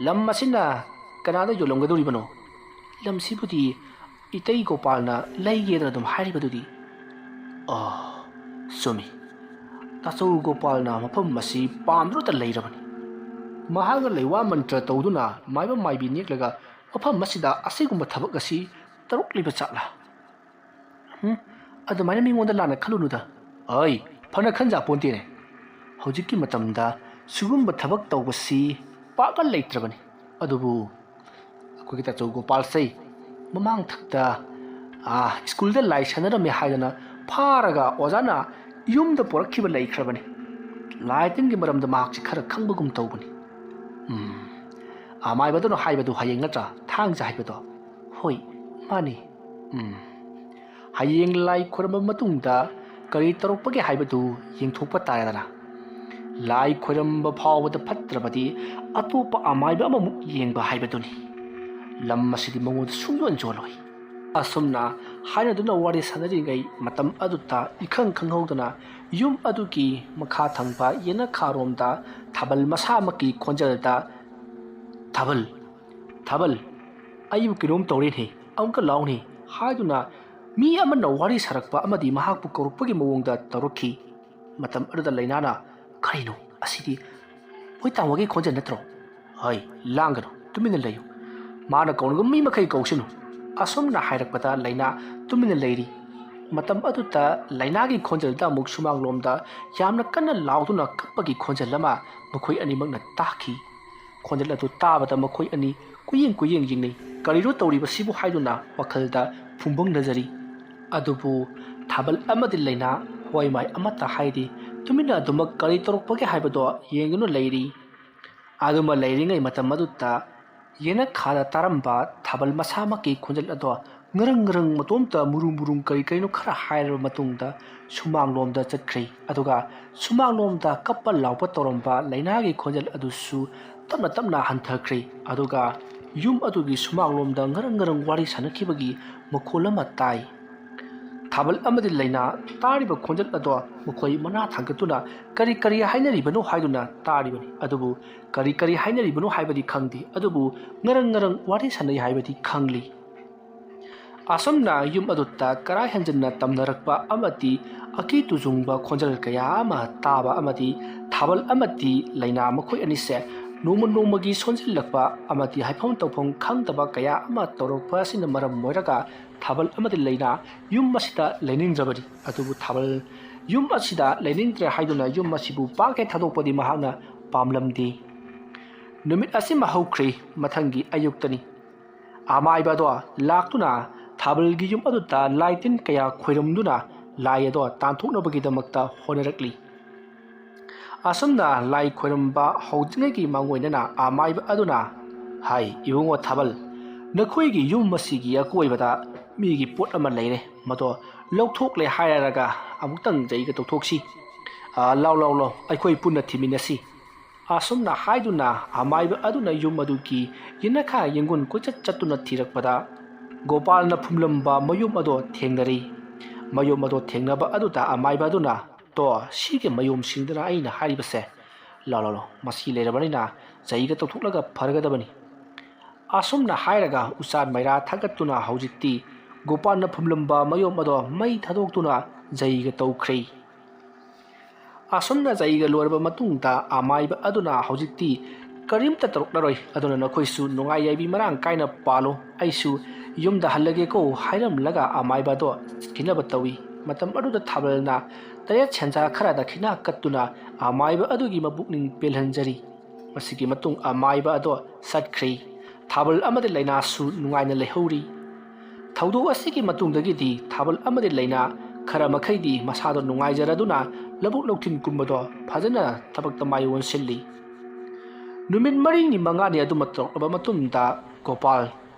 ꯂꯝ ꯑꯁꯤꯅ ꯀꯅꯥꯗ ꯌꯣꯜꯂꯝꯒꯗꯧꯔꯤꯕꯅꯣ? ꯂꯝꯁꯤꯕꯨꯗꯤ ꯏꯇꯩ ꯒꯣꯄꯥꯜꯅ ꯂꯩꯒꯦꯗꯅ ꯑꯗꯨꯝ ꯍꯥꯏꯔꯤꯕꯗꯨꯗꯤ?" "ꯑꯣ, ꯆꯨꯝꯃꯤ꯫ ꯇꯥꯆꯧ ꯒꯣꯄꯥꯜꯅ ꯃꯐꯝ ꯑꯁꯤ ꯄꯥꯝꯗꯨꯅꯇ ꯂꯩꯔꯕꯅꯤ꯫ ꯃꯍꯥꯛꯅ ꯂꯩꯋꯥ ꯃꯟꯇ꯭ꯔ ꯇꯧꯗꯨꯅ ꯃꯥꯏꯕ ꯃꯥꯏꯕꯤ ꯅꯦꯛꯂꯒ ꯃꯐꯝ ꯑꯁꯤꯗ ꯑꯁꯤꯒꯨꯝꯕ ꯊꯕꯛ ꯑꯁꯤ ꯇꯧꯔꯛꯂꯤꯕ ꯖꯥꯠꯂꯥ? ꯍꯨꯝ, ꯑꯗꯨꯃꯥꯏꯅ ꯃꯤꯉꯣꯟꯗ ꯂꯥꯟꯅ ꯈꯜꯂꯨꯅꯨꯗ꯫ ꯑꯩ, ꯐꯅ ꯈꯟꯖꯥ ꯄꯣꯟꯇꯦꯅꯦ꯫ ꯍꯧꯖꯤꯛꯀꯤ ꯃꯇꯝꯗ ꯁꯤꯒꯨꯝꯕ ꯊꯕꯛ ꯇꯧꯕꯁꯤ ꯄꯥꯛꯅ ꯂꯩꯇ꯭ꯔꯕꯅꯤ꯫ ꯑꯗꯨꯕꯨ ꯑꯩꯈꯣꯏꯒꯤ ꯇꯥꯆꯧ ꯒꯣꯄꯥꯜꯁꯦ ꯃꯃꯥꯡ ꯊꯛꯇ, ꯑꯥ, ꯁ꯭ꯀꯨꯜꯗ ꯂꯥꯏ ꯁꯥꯟꯅꯔꯝꯃꯦ ꯍꯥꯏꯗꯅ ꯐꯥꯔꯒ ꯑꯣꯖꯥꯅ ꯌꯨꯝꯗ ꯄꯨꯔꯛꯈꯤꯕ ꯂꯩꯈ꯭ꯔꯕꯅꯤ꯫ ꯂꯥꯏ ꯇꯤꯟꯒꯤ ꯃꯔꯝꯗ ꯃꯍꯥꯛꯁꯤ ꯈꯔ ꯈꯪꯕꯒꯨꯝ ꯇꯧꯕꯅꯤ꯫ ꯎꯝ, ꯑꯃꯥꯏꯕꯗꯨꯅ ꯍꯥꯏꯕꯗꯨ ꯍꯌꯦꯡ ꯅꯠꯇ꯭ꯔꯥ ꯊꯥꯡꯖ ꯍꯥꯏꯕꯗꯣ? ꯍꯣꯏ, ꯃꯥꯅꯤ꯫ ꯎꯝ, ꯍꯌꯦꯡ ꯂꯥꯏ ꯈꯣꯏꯔꯝꯕ ꯃꯇꯨꯡꯗ ꯀꯔꯤ ꯇꯧꯔꯛꯄꯒꯦ ꯍꯥꯏꯕꯗꯨ ꯌꯦꯡꯊꯣꯛꯄ ꯇꯥꯔꯦꯗꯅ꯫ ꯂꯥꯏ ꯈꯣꯏꯔꯝꯕ ꯐꯥꯎꯕꯗ ꯐꯠꯇ꯭ꯔꯕꯗꯤ ꯑꯇꯣꯞꯄ ꯑꯃꯥꯏꯕ ꯑꯃꯃꯨꯛ ꯌꯦꯡꯕ ꯍꯥꯏꯕꯗꯨꯅꯤ꯫ ꯂꯝ ꯑꯁꯤꯗꯤ ꯃꯉꯣꯟꯗ ꯁꯨꯡꯌꯣꯟ ꯌꯣꯜꯂꯣꯏ꯫ ꯑꯁꯨꯝꯅ ꯍꯥꯏꯅꯗꯨꯅ ꯋꯥꯔꯤ ꯁꯥꯟꯅꯔꯤꯉꯩ ꯃꯇꯝ ꯑꯗꯨꯗ ꯏꯈꯪ ꯈꯪꯍꯧꯗꯅ ꯌꯨꯝ ꯑꯗꯨꯒꯤ ꯃꯈꯥ ꯊꯪꯕ ꯌꯦꯅꯈꯥꯔꯣꯝꯗ ꯊꯥꯕꯜ ꯃꯁꯥꯃꯛꯀꯤ ꯈꯣꯟꯖꯦꯜꯗ, "ꯊꯥꯕꯜ, ꯊꯥꯕꯜ, ꯑꯩꯕꯨ ꯀꯩꯅꯣꯝ ꯇꯧꯔꯦꯅꯦ, ꯑꯃꯨꯛꯇ ꯂꯥꯎꯅꯦ" ꯍꯥꯏꯗꯨꯅ ꯃꯤ ꯑꯃꯅ ꯋꯥꯔꯤ ꯁꯥꯔꯛꯄ ꯑꯃꯗꯤ ꯃꯍꯥꯛꯄꯨ ꯀꯧꯔꯛꯄꯒꯤ ꯃꯑꯣꯡꯗ ꯇꯧꯔꯛꯈꯤ꯫ ꯃꯇꯝ ꯑꯗꯨꯗ ꯂꯩꯅꯥꯅ, "ꯀꯔꯤꯅꯣ ꯑꯁꯤꯗꯤ? ꯃꯣꯏ ꯇꯥꯃꯣꯒꯤ ꯈꯣꯟꯖꯦꯜ ꯅꯠꯇ꯭ꯔꯣ? ꯍꯣꯏ, ꯂꯥꯡꯒꯅꯨ, ꯇꯨꯃꯤꯟꯅ ꯂꯩꯌꯨ꯫ ꯃꯥꯅ ꯀꯧꯅꯤꯡꯕ ꯃꯤ ꯃꯈꯩ ꯀꯧꯁꯅꯨ"꯫ ꯑꯁꯨꯝꯅ ꯍꯥꯏꯔꯛꯄꯗ ꯂꯩꯅꯥ ꯇꯨꯃꯤꯟꯅ ꯂꯩꯔꯤ꯫ ꯃꯇꯝ ꯑꯗꯨꯗ ꯂꯩꯅꯥꯒꯤ ꯈꯣꯟꯖꯦꯜꯗ ꯑꯃꯨꯛ ꯁꯨꯃꯥꯡꯂꯣꯝꯗ ꯌꯥꯝꯅ ꯀꯟꯅ ꯂꯥꯎꯗꯨꯅ ꯀꯞꯄꯒꯤ ꯈꯣꯟꯖꯦꯜ ꯑꯃ ꯃꯈꯣꯏ ꯑꯅꯤꯃꯛꯅ ꯇꯥꯈꯤ꯫ ꯈꯣꯟꯖꯦꯜ ꯑꯗꯨ ꯇꯥꯕꯗ ꯃꯈꯣꯏ ꯑꯅꯤ ꯀꯨꯌꯦꯡ ꯀꯨꯌꯦꯡ ꯌꯦꯡꯅꯩ꯫ "ꯀꯔꯤꯅꯣ ꯇꯧꯔꯤꯕꯁꯤꯕꯨ?" ꯍꯥꯏꯗꯨꯅ ꯋꯥꯈꯜꯗ ꯐꯨꯝꯕꯪꯅꯖꯔꯤ꯫ ꯑꯗꯨꯕꯨ ꯊꯥꯕꯜ ꯑꯃꯗꯤ ꯂꯩꯅꯥ ꯍꯣꯏ ꯃꯥꯏ ꯑꯃꯠꯇ ꯍꯥꯏꯗꯦ꯫ ꯇꯨꯃꯤꯟꯅ ꯑꯗꯨꯃꯛ ꯀꯔꯤ ꯇꯧꯔꯛꯄꯒꯦ ꯍꯥꯏꯕꯗꯣ ꯌꯦꯡꯗꯨꯅ ꯂꯩꯔꯤ꯫ ꯑꯗꯨꯃ ꯂꯩꯔꯤꯉꯩ ꯃꯇꯝ ꯑꯗꯨꯗ ꯌꯦꯅꯈꯥꯗ ꯇꯥꯔꯝꯕ ꯊꯥꯕꯜ ꯃꯁꯥꯃꯛꯀꯤ ꯈꯣꯟꯖꯦꯜ ꯑꯗꯣ ꯉꯔꯪ ꯉꯔꯪ ꯃꯇꯣꯝꯇ ꯃꯨꯔꯨꯝ ꯃꯨꯔꯨꯝ ꯀꯔꯤ ꯀꯔꯤꯅꯣ ꯈꯔ ꯍꯥꯏꯔꯕ ꯃꯇꯨꯡꯗ ꯁꯨꯃꯥꯡꯂꯣꯝꯗ ꯆꯠꯈ꯭ꯔꯦ꯫ ꯑꯗꯨꯒ ꯁꯨꯃꯥꯡꯂꯣꯝꯗ ꯀꯞꯄ ꯂꯥꯎꯕ ꯇꯧꯔꯝꯕ ꯂꯩꯅꯥꯒꯤ ꯈꯣꯟꯖꯦꯜ ꯑꯗꯨꯁꯨ ꯇꯞꯅ ꯇꯞꯅ ꯍꯟꯊꯈ꯭ꯔꯦ꯫ ꯑꯗꯨꯒ ꯌꯨꯝ ꯑꯗꯨꯒꯤ ꯁꯨꯃꯥꯡꯂꯣꯝꯗ ꯉꯔꯪ ꯉꯔꯪ ꯋꯥꯔꯤ ꯁꯥꯟꯅꯈꯤꯕꯒꯤ ꯃꯈꯣꯜ ꯑꯃ ꯇꯥꯏ꯫ ꯊꯥꯕꯜ ꯑꯃꯗꯤ ꯂꯩꯅꯥ ꯇꯥꯔꯤꯕ ꯈꯣꯟꯖꯦꯜ ꯑꯗꯣ ꯃꯈꯣꯏ ꯃꯅꯥ ꯊꯥꯡꯒꯠꯇꯨꯅ ꯀꯔꯤ ꯀꯔꯤ ꯍꯥꯏꯅꯔꯤꯕꯅꯣ ꯍꯥꯏꯗꯨꯅ ꯇꯥꯔꯤꯕꯅꯤ꯫ ꯑꯗꯨꯕꯨ ꯀꯔꯤ ꯀꯔꯤ ꯍꯥꯏꯅꯔꯤꯕꯅꯣ ꯍꯥꯏꯕꯗꯤ ꯈꯪꯗꯦ, ꯑꯗꯨꯕꯨ ꯉꯔꯪ ꯉꯔꯪ ꯋꯥꯔꯤ ꯁꯥꯟꯅꯩ ꯍꯥꯏꯕꯗꯤ ꯈꯪꯂꯤ꯫ ꯑꯁꯨꯝꯅ ꯌꯨꯝ ꯑꯗꯨꯗ ꯀꯔꯥꯏ ꯍꯦꯟꯖꯤꯟꯅ ꯇꯝꯅꯔꯛꯄ ꯑꯃꯗꯤ ꯑꯀꯤ ꯇꯨꯖꯨꯡꯕ ꯈꯣꯟꯖꯦꯜ ꯀꯌꯥ ꯑꯃ ꯇꯥꯕ ꯑꯃꯗꯤ ꯊꯥꯕꯜ ꯑꯃꯗꯤ ꯂꯩꯅꯥ ꯃꯈꯣꯏ ꯑꯅꯤꯁꯦ ꯅꯣꯡꯃ ꯅꯣꯡꯃꯒꯤ ꯁꯣꯟꯖꯤꯜꯂꯛꯄ ꯑꯃꯗꯤ ꯍꯥꯏꯐꯝ ꯇꯧꯐꯝ ꯈꯪꯗꯕ ꯀꯌꯥ ꯑꯃ ꯇꯧꯔꯛꯄ ꯑꯁꯤꯅ ꯃꯔꯝ ꯑꯣꯏꯔꯒ ꯊꯥꯕꯜ ꯑꯃꯗꯤ ꯂꯩꯅꯥ ꯌꯨꯝ ꯑꯁꯤꯗ ꯂꯩꯅꯤꯡꯗ꯭ꯔꯕꯅꯤ꯫ ꯑꯗꯨꯕꯨ ꯊꯥꯕꯜ ꯌꯨꯝ ꯑꯁꯤꯗ ꯂꯩꯅꯤꯡꯗ꯭ꯔꯦ ꯍꯥꯏꯗꯨꯅ ꯌꯨꯝ ꯑꯁꯤꯕꯨ ꯄꯥꯛ ꯍꯦꯛ ꯊꯥꯗꯣꯛꯄꯗꯤ ꯃꯍꯥꯛꯅ ꯄꯥꯝꯂꯝꯗꯦ꯫ ꯅꯨꯃꯤꯠ ꯑꯁꯤꯃ ꯍꯧꯈ꯭ꯔꯦ꯫ ꯃꯊꯪꯒꯤ ꯑꯌꯨꯛꯇꯅꯤ꯫ ꯑꯃꯥꯏꯕ ꯑꯗꯣ ꯂꯥꯛꯇꯨꯅ ꯊꯥꯕꯜꯒꯤ ꯌꯨꯝ ꯑꯗꯨꯗ ꯂꯥꯏ ꯇꯤꯟ ꯀꯌꯥ ꯈꯣꯏꯔꯝꯗꯨꯅ ꯂꯥꯏ ꯑꯗꯣ ꯇꯥꯟꯊꯣꯛꯅꯕꯒꯤꯗꯃꯛꯇ ꯍꯣꯠꯅꯔꯛꯂꯤ꯫ ꯑꯁꯨꯝꯅ ꯂꯥꯏ ꯈꯣꯏꯔꯝꯕ ꯍꯧꯗ꯭ꯔꯤꯉꯩꯒꯤ ꯃꯥꯡꯑꯣꯏꯅꯅ ꯑꯃꯥꯏꯕ ꯑꯗꯨꯅ ꯍꯥꯏ, "ꯏꯕꯨꯡꯉꯣ ꯊꯥꯕꯜ, ꯅꯈꯣꯏꯒꯤ ꯌꯨꯝ ꯑꯁꯤꯒꯤ ꯑꯀꯣꯏꯕꯗ ꯃꯤꯒꯤ ꯄꯣꯠ ꯑꯃ ꯂꯩꯔꯦ, ꯃꯗꯣ ꯂꯧꯊꯣꯛꯂꯦ ꯍꯥꯏꯔꯒ ꯑꯃꯨꯛꯇꯪ ꯖꯩꯒ ꯇꯧꯊꯣꯛꯁꯤ꯫ ꯑꯥ, ꯂꯥꯎ, ꯂꯥꯎ, ꯂꯥꯎ, ꯑꯩꯈꯣꯏ ꯄꯨꯟꯅ ꯊꯤꯃꯤꯟꯅꯁꯤ"꯫ ꯑꯁꯨꯝꯅ ꯍꯥꯏꯗꯨꯅ ꯑꯃꯥꯏꯕ ꯑꯗꯨꯅ ꯌꯨꯝ ꯑꯗꯨꯒꯤ ꯌꯦꯅꯈꯥ ꯌꯦꯡꯒꯨꯟ ꯀꯣꯏꯆꯠ ꯆꯠꯇꯨꯅ ꯊꯤꯔꯛꯄꯗ ꯒꯣꯄꯥꯜꯅ ꯐꯨꯝꯂꯝꯕ ꯃꯌꯨꯝ ꯑꯗꯣ ꯊꯦꯡꯅꯔꯤ꯫ ꯃꯌꯨꯝ ꯑꯗꯣ ꯊꯦꯡꯅꯕ ꯑꯗꯨꯗ ꯑꯃꯥꯏꯕ ꯑꯗꯨꯅ, "ꯇꯣ, ꯁꯤꯒꯤ ꯃꯌꯨꯝꯁꯤꯡꯗꯨꯅ ꯑꯩꯅ ꯍꯥꯏꯔꯤꯕꯁꯦ꯫ ꯂꯥꯎ, ꯂꯥꯎ, ꯂꯥꯎ, ꯃꯁꯤ ꯂꯩꯔꯕꯅꯤꯅ ꯖꯩꯒ ꯇꯧꯊꯣꯛꯂꯒ ꯐꯔꯒꯗꯕꯅꯤ"꯫ ꯑꯁꯨꯝꯅ ꯍꯥꯏꯔꯒ ꯎꯆꯥꯟ ꯃꯩꯔꯥ ꯊꯥꯒꯠꯇꯨꯅ ꯍꯧꯖꯤꯛꯇꯤ ꯒꯣꯄꯥꯜꯅ ꯐꯨꯝꯂꯝꯕ ꯃꯌꯨꯝ ꯑꯗꯣ ꯃꯩ ꯊꯥꯗꯣꯛꯇꯨꯅ ꯖꯩꯒ ꯇꯧꯈ꯭ꯔꯦ꯫ ꯑꯁꯨꯝꯅ ꯖꯩꯒ ꯂꯣꯏꯔꯕ ꯃꯇꯨꯡꯗ ꯑꯃꯥꯏꯕ ꯑꯗꯨꯅ ꯍꯧꯖꯤꯛꯇꯤ ꯀꯔꯤꯝꯇ ꯇꯧꯔꯛꯂꯔꯣꯏ, ꯑꯗꯨꯅ ꯅꯈꯣꯏꯁꯨ ꯅꯨꯡꯉꯥꯏ ꯌꯥꯏꯕꯤ ꯃꯔꯥꯡ ꯀꯥꯏꯅ ꯄꯥꯜꯂꯨ, ꯑꯩꯁꯨ ꯌꯨꯝꯗ ꯍꯜꯂꯒꯦꯀꯣ ꯍꯥꯏꯔꯝꯂꯒ ꯑꯃꯥꯏꯕ ꯑꯗꯣ ꯆꯠꯈꯤꯅꯕ ꯇꯧꯏ꯫ ꯃꯇꯝ ꯑꯗꯨꯗ ꯊꯥꯕꯜꯅ ꯇꯔꯦꯠ ꯁꯦꯟꯖꯥ ꯈꯔ ꯗꯈꯤꯅꯥ ꯀꯠꯇꯨꯅ ꯑꯃꯥꯏꯕ ꯑꯗꯨꯒꯤ ꯃꯄꯨꯛꯅꯤꯡ ꯄꯦꯜꯍꯟꯖꯔꯤ꯫ ꯃꯁꯤꯒꯤ ꯃꯇꯨꯡ ꯑꯃꯥꯏꯕ ꯑꯗꯣ ꯆꯠꯈ꯭ꯔꯦ꯫ ꯊꯥꯕꯜ ꯑꯃꯗꯤ ꯂꯩꯅꯥꯁꯨ ꯅꯨꯡꯉꯥꯏꯅ ꯂꯩꯍꯧꯔꯤ꯫ ꯊꯧꯗꯣꯛ ꯑꯁꯤꯒꯤ ꯃꯇꯨꯡꯗꯒꯤꯗꯤ ꯊꯥꯕꯜ ꯑꯃꯗꯤ ꯂꯩꯅꯥ ꯈꯔ ꯃꯈꯩꯗꯤ ꯃꯁꯥꯗꯣ ꯅꯨꯡꯉꯥꯏꯖꯔꯗꯨꯅ ꯂꯧꯕꯨꯛ ꯂꯧꯊꯤꯟ ꯀꯨꯝꯕꯗꯣ ꯐꯖꯅ ꯊꯕꯛꯇ ꯃꯥꯏ ꯑꯣꯟꯁꯤꯜꯂꯤ꯫ ꯅꯨꯃꯤꯠ ꯃꯔꯤꯅꯤ ꯃꯉꯥꯅꯤ ꯑꯗꯨꯃ ꯇꯧꯔꯛꯂꯕ ꯃꯇꯨꯡꯗ ꯒꯣꯄꯥꯜ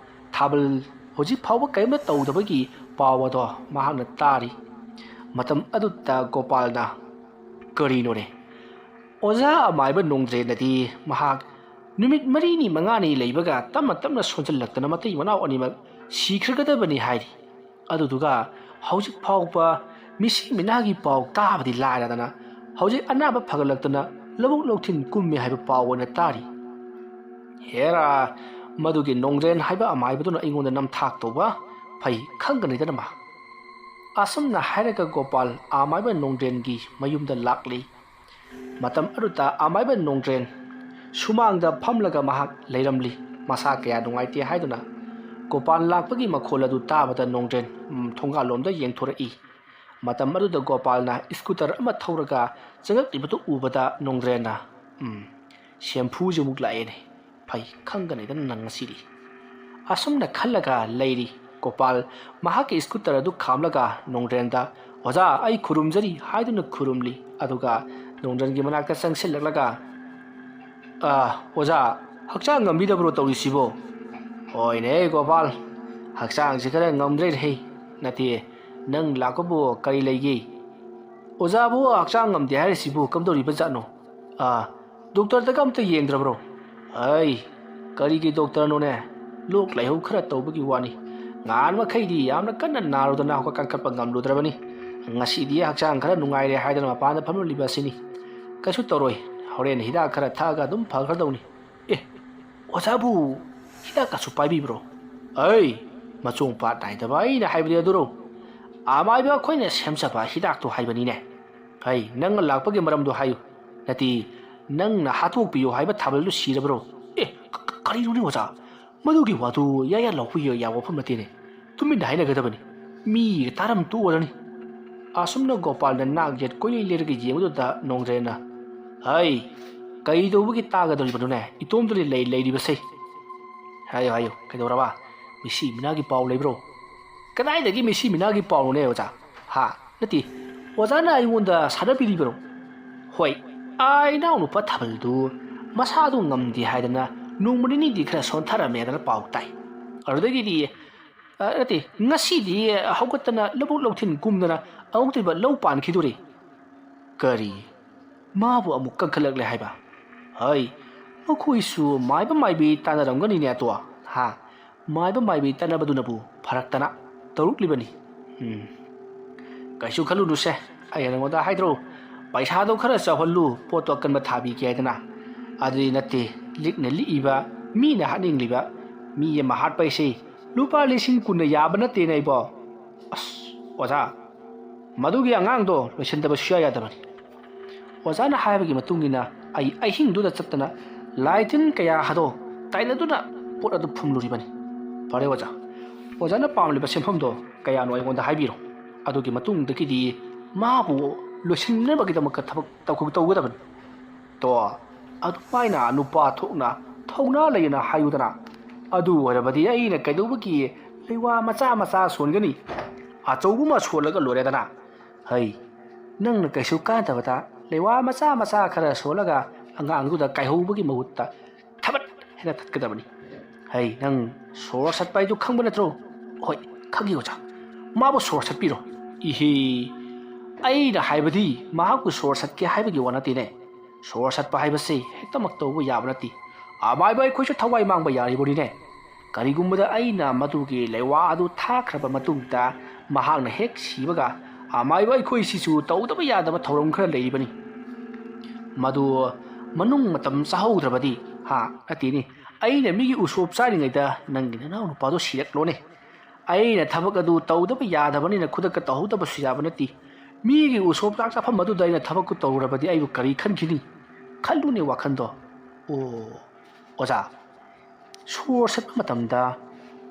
ꯊꯥꯕꯜ ꯍꯧꯖꯤꯛ ꯐꯥꯎꯕ ꯀꯔꯤꯝꯇ ꯇꯧꯗꯕꯒꯤ ꯄꯥꯎ ꯑꯗꯣ ꯃꯍꯥꯛꯅ ꯇꯥꯔꯤ꯫ ꯃꯇꯝ ꯑꯗꯨꯗ ꯒꯣꯄꯥꯜꯅ, "ꯀꯔꯤꯅꯣꯅꯦ? ꯑꯣꯖꯥ ꯑꯃꯥꯏꯕ ꯅꯣꯡꯗ꯭ꯔꯦꯅꯗꯤ ꯃꯍꯥꯛ ꯅꯨꯃꯤꯠ ꯃꯔꯤꯅꯤ ꯃꯉꯥꯅꯤ ꯂꯩꯕꯒ ꯇꯞꯅ ꯇꯞꯅ ꯁꯣꯟꯖꯜꯂꯛꯇꯅ ꯃꯇꯩ ꯃꯅꯥꯎ ꯑꯅꯤꯃꯛ ꯁꯤꯈ꯭ꯔꯒꯗꯕꯅꯤ ꯍꯥꯏꯔꯤ꯫ ꯑꯗꯨꯗꯨꯒ ꯍꯧꯖꯤꯛ ꯐꯥꯎꯕ ꯃꯤꯁꯤ ꯃꯤꯅꯥꯒꯤ ꯄꯥꯎ ꯇꯥꯕꯗꯤ ꯂꯥꯏꯔꯗꯅ ꯍꯧꯖꯤꯛ ꯑꯅꯥꯕ ꯐꯒꯠꯂꯛꯇꯅ ꯂꯧꯕꯨꯛ ꯂꯧꯊꯤꯟ ꯀꯨꯝꯃꯦ ꯍꯥꯏꯕ ꯄꯥꯎ ꯑꯣꯏꯅ ꯇꯥꯔꯤ꯫ ꯍꯦꯔꯥ, ꯃꯗꯨꯒꯤ ꯅꯣꯡꯗ꯭ꯔꯦꯟ ꯍꯥꯏꯕ ꯑꯃꯥꯏꯕꯗꯨꯅ ꯑꯩꯉꯣꯟꯗ ꯅꯝꯊꯥꯛ ꯇꯧꯕ ꯐꯩ ꯈꯪꯒꯅꯤꯗꯅ ꯃꯥ"꯫ ꯑꯁꯨꯝꯅ ꯍꯥꯏꯔꯒ ꯒꯣꯄꯥꯜ ꯑꯃꯥꯏꯕ ꯅꯣꯡꯗ꯭ꯔꯦꯟꯒꯤ ꯃꯌꯨꯝꯗ ꯂꯥꯛꯂꯤ꯫ ꯃꯇꯝ ꯑꯗꯨꯗ ꯑꯃꯥꯏꯕ ꯅꯣꯡꯗ꯭ꯔꯦꯟ ꯁꯨꯃꯥꯡꯗ ꯐꯝꯂꯒ ꯃꯍꯥꯛ ꯂꯩꯔꯝꯂꯤ꯫ ꯃꯁꯥ ꯀꯌꯥ ꯅꯨꯡꯉꯥꯏꯇꯦ ꯍꯥꯏꯗꯨꯅ ꯒꯣꯄꯥꯜ ꯂꯥꯛꯄꯒꯤ ꯃꯈꯣꯜ ꯑꯗꯨ ꯇꯥꯕꯗ ꯅꯣꯡꯗ꯭ꯔꯦꯟ, ꯎꯝ, ꯊꯣꯡꯒꯥꯜꯂꯣꯝꯗ ꯌꯦꯡꯊꯣꯔꯛꯏ꯫ ꯃꯇꯝ ꯑꯗꯨꯗ ꯒꯣꯄꯥꯜꯅ ꯁ꯭ꯀꯨꯇꯔ ꯑꯃ ꯊꯧꯔꯒ ꯆꯪꯂꯛꯂꯤꯕꯗꯨ ꯎꯕꯗ ꯅꯣꯡꯗ꯭ꯔꯦꯟꯅ, "ꯎꯝ, ꯁꯦꯝꯐꯨꯁꯤꯃꯨꯛ ꯂꯥꯛꯑꯦꯅꯦ꯫ ꯐꯩ ꯈꯪꯒꯅꯤꯗꯅ ꯅꯪ ꯉꯁꯤꯗꯤ"꯫ ꯑꯁꯨꯝꯅ ꯈꯜꯂꯒ ꯂꯩꯔꯤ꯫ ꯒꯣꯄꯥꯜ ꯃꯍꯥꯛꯀꯤ ꯁ꯭ꯀꯨꯇꯔ ꯑꯗꯨ ꯈꯥꯝꯂꯒ ꯅꯣꯡꯗ꯭ꯔꯦꯟꯗ "ꯑꯣꯖꯥ, ꯑꯩ ꯈꯨꯔꯨꯝꯖꯔꯤ" ꯍꯥꯏꯗꯨꯅ ꯈꯨꯔꯨꯝꯂꯤ꯫ ꯑꯗꯨꯒ ꯅꯣꯡꯗ꯭ꯔꯟꯒꯤ ꯃꯅꯥꯛꯇ ꯆꯪꯁꯤꯜꯂꯛꯂꯒ, "ꯑꯥ, ꯑꯣꯖꯥ, ꯍꯛꯆꯥꯡ ꯉꯝꯕꯤꯗꯕ꯭ꯔꯣ ꯇꯧꯔꯤꯁꯤꯕꯣ?" "ꯍꯣꯏꯅꯦ ꯒꯣꯄꯥꯜ, ꯍꯛꯆꯥꯡꯁꯤ ꯈꯔ ꯉꯝꯗ꯭ꯔꯦꯅꯦ꯫ ꯅꯠꯇꯦ, ꯅꯪ ꯂꯥꯛꯄꯕꯨ ꯀꯔꯤ ꯂꯩꯒꯦ? ꯑꯣꯖꯥꯕꯨ ꯍꯛꯆꯥꯡ ꯉꯝꯗꯦ ꯍꯥꯏꯔꯤꯁꯤꯕꯨ ꯀꯝꯗꯧꯔꯤꯕ ꯖꯥꯠꯅꯣ? ꯑꯥ, ꯗꯣꯛꯇꯔꯗꯒ ꯑꯝꯇ ꯌꯦꯡꯗ꯭ꯔꯕ꯭ꯔꯣ?" "ꯑꯩ, ꯀꯔꯤꯒꯤ ꯗꯣꯛꯇꯔꯅꯣꯅꯦ? ꯂꯣꯛ ꯂꯥꯏꯍꯧ ꯈꯔ ꯇꯧꯕꯒꯤ ꯋꯥꯅꯤ꯫ ꯉꯍꯥꯟ ꯃꯈꯩꯗꯤ ꯌꯥꯝꯅ ꯀꯟꯅ ꯅꯥꯔꯨꯗꯅ ꯍꯧꯒꯠ ꯀꯥꯡꯈꯠꯄ ꯉꯝꯂꯨꯗ꯭ꯔꯕꯅꯤ꯫ ꯉꯁꯤꯗꯤ ꯍꯛꯆꯥꯡ ꯈꯔ ꯅꯨꯡꯉꯥꯏꯔꯦ ꯍꯥꯏꯗꯅ ꯃꯄꯥꯟꯗ ꯐꯝꯂꯤꯕ ꯑꯁꯤꯅꯤ꯫ ꯀꯩꯁꯨ ꯇꯧꯔꯣꯏ, ꯍꯣꯔꯦꯟ ꯍꯤꯗꯥꯛ ꯈꯔ ꯊꯛꯑꯒ ꯑꯗꯨꯝ ꯐꯈ꯭ꯔꯗꯧꯅꯤ꯫" "ꯑꯦ, ꯑꯣꯖꯥꯕꯨ ꯍꯤꯗꯥꯛꯀꯁꯨ ꯄꯥꯏꯕꯤꯕ꯭ꯔꯣ?" "ꯑꯩ, ꯃꯆꯣꯡ ꯄꯥꯠ ꯅꯥꯏꯗꯕ ꯑꯩꯅ ꯍꯥꯏꯕꯗꯤ ꯑꯗꯨꯔꯣ? ꯑꯃꯥꯏꯕ ꯑꯩꯈꯣꯏꯅ ꯁꯦꯝꯖꯕ ꯍꯤꯗꯥꯛꯇꯣ ꯍꯥꯏꯕꯅꯤꯅꯦ꯫ ꯑꯩ, ꯅꯪꯅ ꯂꯥꯛꯄꯒꯤ ꯃꯔꯝꯗꯣ ꯍꯥꯏꯌꯨ꯫ ꯅꯠꯇꯦ, ꯅꯪꯅ ꯍꯥꯠꯇꯣꯛꯄꯤꯌꯣ ꯍꯥꯏꯕ ꯊꯥꯕꯜꯗꯨ ꯁꯤꯔꯕ꯭ꯔꯣ?" "ꯑꯦ, ꯀ-, ꯀ-, ꯀꯔꯤꯅꯣꯅꯦ ꯑꯣꯖꯥ? ꯃꯗꯨꯒꯤ ꯋꯥꯗꯨ ꯌꯥ ꯌꯥ ꯂꯥꯎꯕ ꯌꯥ-, ꯌꯥꯕ ꯋꯥꯐꯝ ꯅꯠꯇꯦꯅꯦ꯫ ꯇꯨꯃꯤꯟꯅ ꯍꯥꯏꯅꯒꯗꯕꯅꯤ꯫ ꯃꯤꯒ ꯇꯥꯔꯝ ꯇꯣꯛꯑꯔꯅꯤ꯫" ꯑꯁꯨꯝꯅ ꯒꯣꯄꯥꯜꯅ ꯅꯥꯛ ꯌꯦꯠ ꯀꯣꯏꯂꯩ ꯂꯩꯔꯒ ꯌꯦꯡꯕꯗꯨꯗ ꯅꯣꯡꯗ꯭ꯔꯦꯟꯅ, "ꯍꯩ, ꯀꯩꯗꯧꯕꯒꯤ ꯇꯥꯒꯗꯧꯔꯤꯕꯅꯣꯅꯦ? ꯏꯇꯣꯝꯇꯅꯤ ꯂꯩ-, ꯂꯩꯔꯤꯕꯁꯦ꯫" "ꯍꯥꯏꯌꯨ, ꯍꯥꯏꯌꯨ, ꯀꯩꯗꯧꯔꯕ? ꯃꯤꯁꯤ ꯃꯤꯅꯥꯒꯤ ꯄꯥꯎ ꯂꯩꯕ꯭ꯔꯣ?" "ꯀꯗꯥꯏꯗꯒꯤ ꯃꯤꯁꯤ ꯃꯤꯅꯥꯒꯤ ꯄꯥꯎꯅꯣꯅꯦ ꯑꯣꯖꯥ? ꯍꯥ? ꯅꯠꯇꯦ, ꯑꯣꯖꯥꯅ ꯑꯩꯉꯣꯟꯗ ꯁꯥꯟꯅꯕꯤꯔꯤꯕꯔꯣ?" "ꯍꯣꯏ, ꯑꯥ, ꯏꯅꯥꯎꯅꯨꯄꯥ ꯊꯥꯕꯜꯗꯨ ꯃꯁꯥꯗꯨ ꯉꯝꯗꯦ ꯍꯥꯏꯗꯅ ꯅꯣꯡꯃ ꯅꯤꯅꯤꯗꯤ ꯈꯔ ꯁꯣꯟꯊꯔꯝꯃꯦꯗꯅ ꯄꯥꯎ ꯇꯥꯏ꯫ ꯑꯗꯨꯗꯒꯤꯗꯤ, ꯑ, ꯅꯠꯇꯦ, ꯉꯁꯤꯗꯤ ꯍꯧꯒꯠꯇꯅ ꯂꯧꯕꯨꯛ ꯂꯧꯊꯤꯟ ꯀꯨꯝꯗꯅ ꯑꯃꯨꯛꯇꯣꯏꯕ ꯂꯧ ꯄꯥꯟꯈꯤꯗꯣꯔꯤ꯫" "ꯀꯔꯤ? ꯃꯥꯕꯨ ꯑꯃꯨꯛ ꯀꯟꯈꯠꯂꯛꯂꯦ ꯍꯥꯏꯕ? ꯍꯩ, ꯃꯈꯣꯏꯁꯨ ꯃꯥꯏꯕ ꯃꯥꯏꯕꯤ ꯇꯥꯟꯅꯔꯝꯒꯅꯤꯅꯦ ꯑꯗꯣ, ꯍꯥ? ꯃꯥꯏꯕ ꯃꯥꯏꯕꯤ ꯇꯥꯟꯅꯕꯗꯨꯅꯕꯨ ꯐꯔꯛꯇꯅ ꯇꯧꯔꯛꯂꯤꯕꯅꯤ꯫" "ꯎꯝ, ꯀꯩꯁꯨ ꯈꯜꯂꯨꯅꯨꯁꯦ, ꯑꯩꯅ ꯅꯉꯣꯟꯗ ꯍꯥꯏꯗ꯭ꯔꯣ, ꯄꯩꯁꯥꯗꯣ ꯈꯔ ꯆꯥꯎꯍꯜꯂꯨ, ꯄꯣꯠꯇꯣ ꯑꯀꯟꯕ ꯊꯥꯕꯤꯒꯦ ꯍꯥꯏꯗꯅ꯫ ꯑꯗꯨꯗꯤ ꯅꯠꯇꯦ, ꯂꯤꯛꯅ ꯂꯤꯛꯏꯕ, ꯃꯤꯅ ꯍꯥꯠꯅꯤꯡꯂꯤꯕ, ꯃꯤ ꯑꯃ ꯍꯥꯠꯄ ꯍꯥꯏꯁꯦ ꯂꯨꯄꯥ ꯂꯤꯁꯤꯡ ꯀꯨꯟꯅ ꯌꯥꯕ ꯅꯠꯇꯦꯅꯦ ꯑꯩꯕꯣ꯫ ꯑꯁ, ꯑꯣꯖꯥ, ꯃꯗꯨꯒꯤ ꯑꯉꯥꯡꯗꯣ ꯂꯣꯏꯁꯤꯟꯗꯕ ꯁꯨꯡꯌꯥ ꯌꯥꯗꯕꯅꯤ꯫" ꯑꯣꯖꯥꯅ ꯍꯥꯏꯕꯒꯤ ꯃꯇꯨꯡ ꯏꯟꯅ ꯑꯩ ꯑꯍꯤꯡꯗꯨꯗ ꯆꯠꯇꯅ ꯂꯥꯏ ꯇꯤꯟ ꯀꯌꯥ ꯑꯗꯣ ꯇꯥꯏꯅꯗꯨꯅ ꯄꯣꯠ ꯑꯗꯨ ꯐꯨꯝꯂꯨꯔꯤꯕꯅꯤ꯫ "ꯐꯔꯦ ꯑꯣꯖꯥ, ꯑꯣꯖꯥꯅ ꯄꯥꯝꯂꯤꯕ ꯁꯦꯟꯐꯝꯗꯣ ꯀꯌꯥꯅꯣ ꯑꯩꯉꯣꯟꯗ ꯍꯥꯏꯕꯤꯔꯣ꯫ ꯑꯗꯨꯒꯤ ꯃꯇꯨꯡꯗꯒꯤꯗꯤ ꯃꯥꯕꯨ ꯂꯣꯏꯁꯤꯟꯅꯕꯒꯤꯗꯃꯛꯇ ꯊꯕꯛ ꯇꯧ-, ꯇꯧꯒꯗꯕꯅꯤ꯫" "ꯇꯣ, ꯑꯗꯨꯃꯥꯏꯅ ꯅꯨꯄꯥ ꯊꯣꯛꯅ ꯊꯧꯅꯥ ꯂꯩꯅ ꯍꯥꯏꯌꯨꯗꯅ꯫ ꯑꯗꯨ ꯑꯣꯏꯔꯕꯗꯤ ꯑꯩꯅ ꯀꯩꯗꯧꯕꯒꯤ ꯂꯩꯋꯥ ꯃꯆꯥ ꯃꯆꯥ ꯁꯣꯟꯒꯅꯤ? ꯑꯆꯧꯕ ꯑꯃ ꯁꯣꯜꯂꯒ ꯂꯣꯏꯔꯦꯗꯅ꯫ ꯍꯩ, ꯅꯪꯅ ꯀꯩꯁꯨ ꯀꯥꯟꯗꯕꯗ ꯂꯩꯋꯥ ꯃꯆꯥ ꯃꯆꯥ ꯈꯔ ꯁꯣꯜꯂꯒ ꯑꯉꯥꯡꯗꯨꯗ ꯀꯥꯏꯍꯧꯕꯒꯤ ꯃꯍꯨꯠꯇ ꯊꯕꯠ ꯍꯦꯛꯇ ꯊꯠꯀꯗꯕꯅꯤ꯫ ꯍꯩ, ꯅꯪ ꯁꯣꯔ ꯁꯠꯄ ꯍꯥꯏꯗꯨ ꯈꯪꯕ ꯅꯠꯇ꯭ꯔꯣ? ꯍꯣꯏ, ꯈꯪꯉꯤ ꯑꯣꯖꯥ꯫ ꯃꯥꯕꯨ ꯁꯣꯔ ꯁꯠꯄꯤꯔꯣ꯫ ꯏꯍꯦ, ꯑꯩꯅ ꯍꯥꯏꯕꯗꯤ ꯃꯍꯥꯛꯄꯨ ꯁꯣꯔ ꯁꯠꯀꯦ ꯍꯥꯏꯕꯒꯤ ꯋꯥ ꯅꯠꯇꯦꯅꯦ꯫ ꯁꯣꯔ ꯁꯠꯄ ꯍꯥꯏꯕꯁꯤ ꯍꯦꯛꯇꯃꯛ ꯇꯧꯕ ꯌꯥꯕ ꯅꯠꯇꯦ꯫ ꯑꯃꯥꯏꯕ ꯑꯩꯈꯣꯏꯁꯨ ꯊꯋꯥꯏ ꯃꯥꯡꯕ ꯌꯥꯔꯤꯕꯅꯤꯅꯦ꯫ ꯀꯔꯤꯒꯨꯝꯕꯗ ꯑꯩꯅ ꯃꯗꯨꯒꯤ ꯂꯩꯋꯥ ꯑꯗꯨ ꯊꯥꯈ꯭ꯔꯕ ꯃꯇꯨꯡꯗ ꯃꯍꯥꯛꯅ ꯍꯦꯛ ꯁꯤꯕꯒ ꯑꯃꯥꯏꯕ ꯑꯩꯈꯣꯏꯁꯤꯁꯨ ꯇꯧꯗꯕ ꯌꯥꯗꯕ ꯊꯧꯔꯝ ꯈꯔ ꯂꯩꯔꯤꯕꯅꯤ꯫ ꯃꯗꯨ ꯃꯅꯨꯡ ꯃꯇꯝ ꯆꯥꯍꯧꯗ꯭ꯔꯕꯗꯤ, ꯍꯥ, ꯅꯠꯇꯦꯅꯦ, ꯑꯩꯅ ꯃꯤꯒꯤ ꯎꯁꯣꯞ ꯆꯥꯔꯤꯉꯩꯗ ꯅꯪꯒꯤ ꯅꯅꯥꯎ ꯅꯨꯄꯥꯗꯣ ꯁꯤꯔꯛꯂꯣꯅꯦ꯫ ꯑꯩꯅ ꯊꯕꯛ ꯑꯗꯨ ꯇꯧꯗꯕ ꯌꯥꯗꯕꯅꯤꯅ ꯈꯨꯗꯛꯇ ꯇꯧꯍꯧꯗꯕꯁꯨ ꯌꯥꯕ ꯅꯠꯇꯦ꯫ ꯃꯤꯒꯤ ꯎꯁꯣꯞ ꯆꯥꯛ ꯆꯥꯐꯝ ꯑꯗꯨꯗ ꯑꯩꯅ ꯊꯕꯛꯇꯨ ꯇꯧꯔꯨꯔꯕꯗꯤ ꯑꯩꯕꯨ ꯀꯔꯤ ꯈꯟꯈꯤꯅꯤ? ꯈꯜꯂꯨꯅꯦ ꯋꯥꯈꯜꯗꯣ꯫ ꯑꯣ, ꯑꯣꯖꯥ, ꯁꯣꯔ ꯁꯠꯄ ꯃꯇꯝꯗ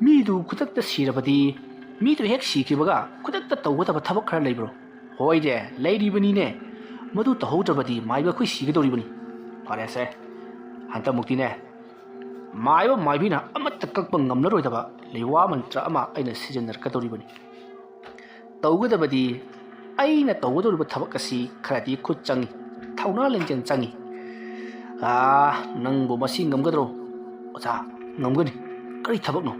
ꯃꯤꯗꯨ ꯈꯨꯗꯛꯇ ꯁꯤꯔꯕꯗꯤ, ꯃꯤꯗꯨ ꯍꯦꯛ ꯁꯤꯈꯤꯕꯒ ꯈꯨꯗꯛꯇ ꯇꯧꯒꯗꯕ ꯊꯕꯛ ꯈꯔ ꯂꯩꯕ꯭ꯔꯣ? ꯍꯣꯏꯅꯦ, ꯂꯩꯔꯤꯕꯅꯤꯅꯦ꯫ ꯃꯗꯨ ꯇꯧꯍꯧꯗ꯭ꯔꯕꯗꯤ ꯃꯥꯏꯕ ꯑꯩꯈꯣꯏ ꯁꯤꯒꯗꯧꯔꯤꯕꯅꯤ꯫ ꯐꯔꯦꯁꯦ, ꯍꯟꯗꯛꯃꯨꯛꯇꯤꯅꯦ, ꯃꯥꯏꯕ ꯃꯥꯏꯕꯤꯅ ꯑꯃꯠꯇ ꯀꯛꯄ ꯉꯝꯂꯔꯣꯏꯗꯕ ꯂꯩꯋꯥ ꯃꯟꯇ꯭ꯔ ꯑꯃ ꯑꯩꯅ ꯁꯤꯖꯤꯟꯅꯔꯛꯀꯗꯧꯔꯤꯕꯅꯤ꯫ ꯇꯧꯒꯗꯕꯗꯤ, ꯑꯩꯅ ꯇꯧꯒꯗꯧꯔꯤꯕ ꯊꯕꯛ ꯑꯁꯤ ꯈꯔꯗꯤ ꯈꯨꯠ ꯆꯪꯏ, ꯊꯧꯅꯥ ꯂꯤꯡꯖꯦꯜ ꯆꯪꯏ꯫ ꯑꯥ, ꯅꯪꯕꯨ ꯃꯁꯤ ꯉꯝꯒꯗ꯭ꯔꯣ? ꯑꯣꯖꯥ, ꯉꯝꯒꯅꯤ꯫ ꯀꯔꯤ ꯊꯕꯛꯅꯣ?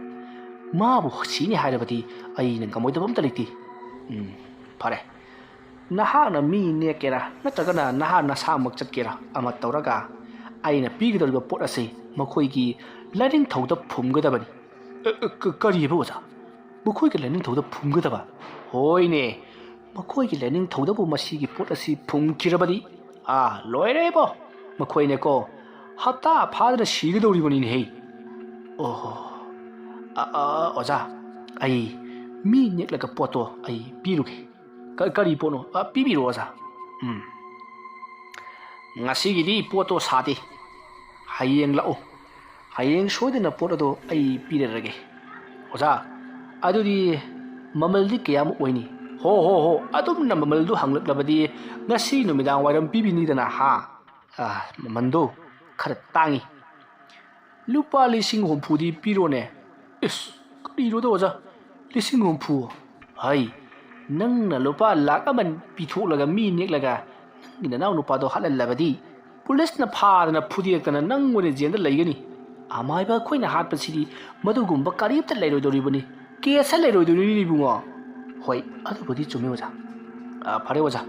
ꯃꯥꯕꯨ ꯁꯤꯅꯤ ꯍꯥꯏꯔꯕꯗꯤ ꯑꯩꯅ ꯉꯝꯃꯣꯏꯗꯕ ꯑꯝꯇ ꯂꯩꯇꯦ꯫ ꯎꯝ, ꯐꯔꯦ꯫ ꯅꯍꯥꯛꯅ ꯃꯤ ꯅꯦꯛꯀꯦꯔꯥ ꯅꯠꯇ꯭ꯔꯒꯅ ꯅꯍꯥꯛ ꯅꯁꯥꯃꯛ ꯆꯠꯀꯦꯔꯥ ꯑꯃ ꯇꯧꯔꯒ ꯑꯩꯅ ꯄꯤꯒꯗꯧꯔꯤꯕ ꯄꯣꯠ ꯑꯁꯤ ꯃꯈꯣꯏꯒꯤ ꯂꯥꯏꯅꯤꯡꯊꯧꯗ ꯐꯨꯝꯒꯗꯕꯅꯤ꯫ ꯑ, ꯑ, ꯀ-, ꯀꯔꯤꯑꯕ ꯑꯣꯖꯥ? ꯃꯈꯣꯏꯒꯤ ꯂꯥꯏꯅꯤꯡꯊꯧꯗ ꯐꯨꯝꯒꯗꯕ? ꯍꯣꯏꯅꯦ, ꯃꯈꯣꯏꯒꯤ ꯂꯥꯏꯅꯤꯡꯊꯧꯗꯕꯨ ꯃꯁꯤꯒꯤ ꯄꯣꯠ ꯑꯁꯤ ꯐꯨꯝꯈꯤꯔꯕꯗꯤ, ꯑꯥ, ꯂꯣꯏꯔꯦꯕꯣ꯫ ꯃꯈꯣꯏꯅꯦꯀꯣ, ꯍꯞꯇꯥ ꯐꯥꯗꯅ ꯁꯤꯒꯗꯧꯔꯤꯕꯅꯤꯅꯦꯍꯦ꯫ ꯑꯣꯍꯣ, ꯑ, ꯑ, ꯑꯣꯖꯥ, ꯑꯩ ꯃꯤ ꯅꯦꯛꯂꯒ ꯄꯣꯠꯇꯣ ꯑꯩ ꯄꯤꯔꯨꯒꯦ꯫ ꯀ-, ꯀꯔꯤ ꯄꯣꯠꯅꯣ? ꯑ, ꯄꯤꯕꯤꯔꯣ, ꯑꯣꯖꯥ꯫ ꯎꯝ꯫ ꯉꯁꯤꯒꯤꯗꯤ ꯄꯣꯠꯇꯣ ꯁꯥꯗꯦ꯫ ꯍꯌꯦꯡ ꯂꯥꯛꯎ꯫ ꯍꯌꯦꯡ ꯁꯣꯏꯗꯅ ꯄꯣꯠ ꯑꯗꯣ ꯑꯩ ꯄꯤꯔꯔꯒꯦ꯫ ꯑꯣꯖꯥ, ꯑꯗꯨꯗꯤ ꯃꯃꯜꯗꯤ ꯀꯌꯥꯃꯨꯛ ꯑꯣꯏꯅꯤ? ꯍꯣ, ꯍꯣ, ꯍꯣ, ꯑꯗꯨꯝꯅ ꯃꯃꯜꯗꯨ ꯍꯪꯂꯛꯂꯕꯗꯤ ꯉꯁꯤ ꯅꯨꯃꯤꯗꯥꯡ ꯋꯥꯏꯔꯝ ꯄꯤꯕꯤꯅꯤꯗꯅ, ꯍꯥ? ꯑ, ꯃꯃꯜꯗꯨ ꯈꯔ ꯇꯥꯡꯉꯤ꯫ ꯂꯨꯄꯥ ꯂꯤꯁꯤꯡ ꯍꯨꯝꯐꯨꯗꯤ ꯄꯤꯔꯣꯅꯦ꯫ ꯏꯁ, ꯀꯔꯤꯅꯣꯗ ꯑꯣꯖꯥ? ꯂꯤꯁꯤꯡ ꯍꯨꯝꯐꯨ? ꯍꯩ, ꯅꯪꯅ ꯂꯨꯄꯥ ꯂꯥꯛ ꯑꯃ ꯄꯤꯊꯣꯛꯂꯒ ꯃꯤ ꯅꯦꯛꯂꯒ ꯅꯪꯒꯤ ꯅꯅꯥꯎ ꯅꯨꯄꯥꯗꯣ ꯍꯥꯠꯍꯜꯂꯕꯗꯤ ꯄꯨꯂꯤꯁꯅ ꯐꯥꯗꯅ ꯐꯨꯗꯦꯛꯇꯅ ꯅꯪ ꯑꯣꯏꯅ ꯖꯦꯜꯗ ꯂꯩꯒꯅꯤ꯫ ꯑꯃꯥꯏꯕ ꯑꯩꯈꯣꯏꯅ ꯍꯥꯠꯄꯁꯤꯗꯤ ꯃꯗꯨꯒꯨꯝꯕ ꯀꯔꯤꯝꯇ ꯂꯩꯔꯣꯏꯗꯧꯔꯤꯕꯅꯤ꯫ ꯀꯦꯁ ꯂꯩꯔꯣꯏꯗꯧꯔꯤꯅꯤ ꯏꯕꯨꯡꯉꯣ꯫ ꯍꯣꯏ, ꯑꯗꯨꯕꯨꯗꯤ ꯆꯨꯝꯃꯤ ꯑꯣꯖꯥ꯫ ꯑ, ꯐꯔꯦ ꯑꯣꯖꯥ,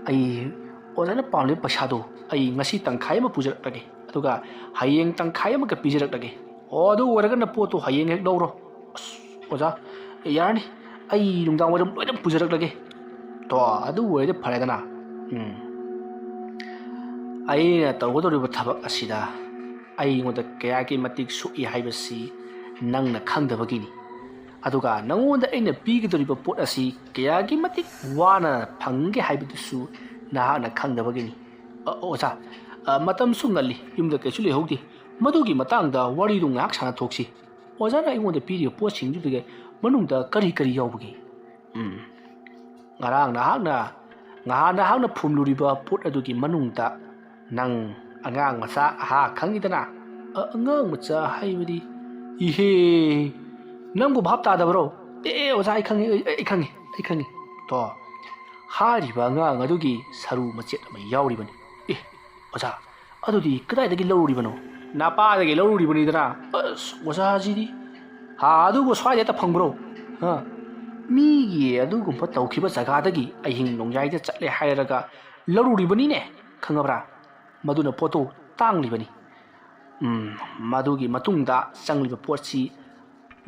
ꯑꯩ ꯑꯣꯖꯥꯅ ꯄꯥꯝꯂꯤꯕ ꯄꯩꯁꯥꯗꯣ ꯑꯩ ꯉꯁꯤ ꯇꯪꯈꯥꯏ ꯑꯃ ꯄꯨꯖꯔꯛꯂꯒꯦ, ꯑꯗꯨꯒ ꯍꯌꯦꯡ ꯇꯪꯈꯥꯏ ꯑꯃꯒ ꯄꯤꯖꯔꯛꯂꯒꯦ꯫ ꯑꯣ, ꯑꯗꯨ ꯑꯣꯏꯔꯒꯅ ꯄꯣꯠꯇꯣ ꯍꯌꯦꯡ ꯍꯦꯛ ꯂꯧꯔꯣ꯫ ꯑꯁ, ꯑꯣꯖꯥ, ꯌꯥꯔꯅꯤ, ꯑꯩ ꯅꯨꯡꯗꯥꯡ ꯋꯥꯏꯔꯝ ꯂꯣꯏꯅ ꯄꯨꯖꯔꯛꯂꯒꯦ꯫ ꯇꯣ, ꯑꯗꯨ ꯑꯣꯏꯔꯗꯤ ꯐꯔꯦꯗꯅ꯫ ꯎꯝ꯫ ꯑꯩꯅ ꯇꯧꯒꯗꯧꯔꯤꯕ ꯊꯕꯛ ꯑꯁꯤꯗ ꯑꯩꯉꯣꯟꯗ ꯀꯌꯥꯒꯤ ꯃꯇꯤꯛ ꯁꯣꯛꯏ ꯍꯥꯏꯕꯁꯤ ꯅꯪꯅ ꯈꯪꯗꯕꯒꯤꯅꯤ꯫ ꯑꯗꯨꯒ ꯅꯪꯉꯣꯟꯗ ꯑꯩꯅ ꯄꯤꯒꯗꯧꯔꯤꯕ ꯄꯣꯠ ꯑꯁꯤ ꯀꯌꯥꯒꯤ ꯃꯇꯤꯛ ꯋꯥꯅ ꯐꯪꯒꯦ ꯍꯥꯏꯕꯗꯨꯁꯨ ꯅꯍꯥꯛꯅ ꯈꯪꯗꯕꯒꯤꯅꯤ꯫ ꯑ, ꯑꯣꯖꯥ, ꯑ, ꯃꯇꯝꯁꯨ ꯉꯜꯂꯤ, ꯌꯨꯝꯗ ꯀꯩꯁꯨ ꯂꯩꯍꯧꯗꯦ꯫ ꯃꯗꯨꯒꯤ ꯃꯇꯥꯡꯗ ꯋꯥꯔꯤꯗꯨ ꯉꯥꯏꯍꯥꯛ ꯁꯥꯟꯅꯊꯣꯛꯁꯤ꯫ ꯑꯣꯖꯥꯅ ꯑꯩꯉꯣꯟꯗ ꯄꯤꯔꯤꯕ ꯄꯣꯠꯁꯤꯡꯗꯨꯒꯤ ꯃꯅꯨꯡꯗ ꯀꯔꯤ ꯀꯔꯤ ꯌꯥꯎꯕꯒꯦ? ꯎꯝ, ꯉꯔꯥꯡ ꯅꯍꯥꯛꯅ, ꯉꯍꯥꯟ ꯅꯍꯥꯛꯅ ꯐꯨꯝꯂꯨꯔꯤꯕ ꯄꯣꯠ ꯑꯗꯨꯒꯤ ꯃꯅꯨꯡꯗ ꯅꯪ ꯑꯉꯥꯡ ꯃꯆꯥ, ꯑꯍꯥ, ꯈꯪꯉꯤꯗꯅ? ꯑ-, ꯑꯉꯥꯡ ꯃꯆꯥ ꯍꯥꯏꯕꯗꯤ? ꯏꯍꯦ, ꯅꯪꯕꯨ ꯚꯥꯞ ꯇꯥꯗꯕꯔꯣ? ꯑꯦ, ꯑꯦ, ꯑꯣꯖꯥ, ꯑꯩ ꯈꯪꯉꯤ, ꯑꯩ, ꯑꯩ ꯈꯪꯉꯤ, ꯑꯩ ꯈꯪꯉꯤ꯫ ꯇꯣ, ꯍꯥꯏꯔꯤꯕ ꯑꯉꯥꯡ ꯑꯗꯨꯒꯤ ꯁꯔꯨ ꯃꯆꯦꯠ ꯑꯃ ꯌꯥꯎꯔꯤꯕꯅꯤ꯫ ꯑꯦ, ꯑꯣꯖꯥ, ꯑꯗꯨꯗꯤ ꯀꯗꯥꯏꯗꯒꯤ ꯂꯧꯔꯨꯔꯤꯕꯅꯣ? ꯅꯄꯥꯗꯒꯤ ꯂꯧꯔꯨꯔꯤꯕꯅꯤꯗꯅ꯫ ꯑꯁ, ꯑꯣꯖꯥꯁꯤꯗꯤ꯫ ꯍꯥ, ꯑꯗꯨꯕꯨ ꯁ꯭ꯋꯥꯏꯗ ꯍꯦꯛꯇ ꯐꯪꯕ꯭ꯔꯣ? ꯍꯥ? ꯃꯤꯒꯤ ꯑꯗꯨꯒꯨꯝꯕ ꯇꯧꯈꯤꯕ ꯖꯒꯥꯗꯒꯤ ꯑꯍꯤꯡ ꯅꯣꯡꯌꯥꯏꯗ ꯆꯠꯂꯦ ꯍꯥꯏꯔꯒ ꯂꯧꯔꯨꯔꯤꯕꯅꯤꯅꯦ, ꯈꯪꯉꯕ꯭ꯔꯥ? ꯃꯗꯨꯅ ꯄꯣꯠꯇꯨ ꯇꯥꯡꯂꯤꯕꯅꯤ꯫ ꯎꯝ, ꯃꯗꯨꯒꯤ ꯃꯇꯨꯡꯗ ꯆꯪꯂꯤꯕ ꯄꯣꯠꯁꯤ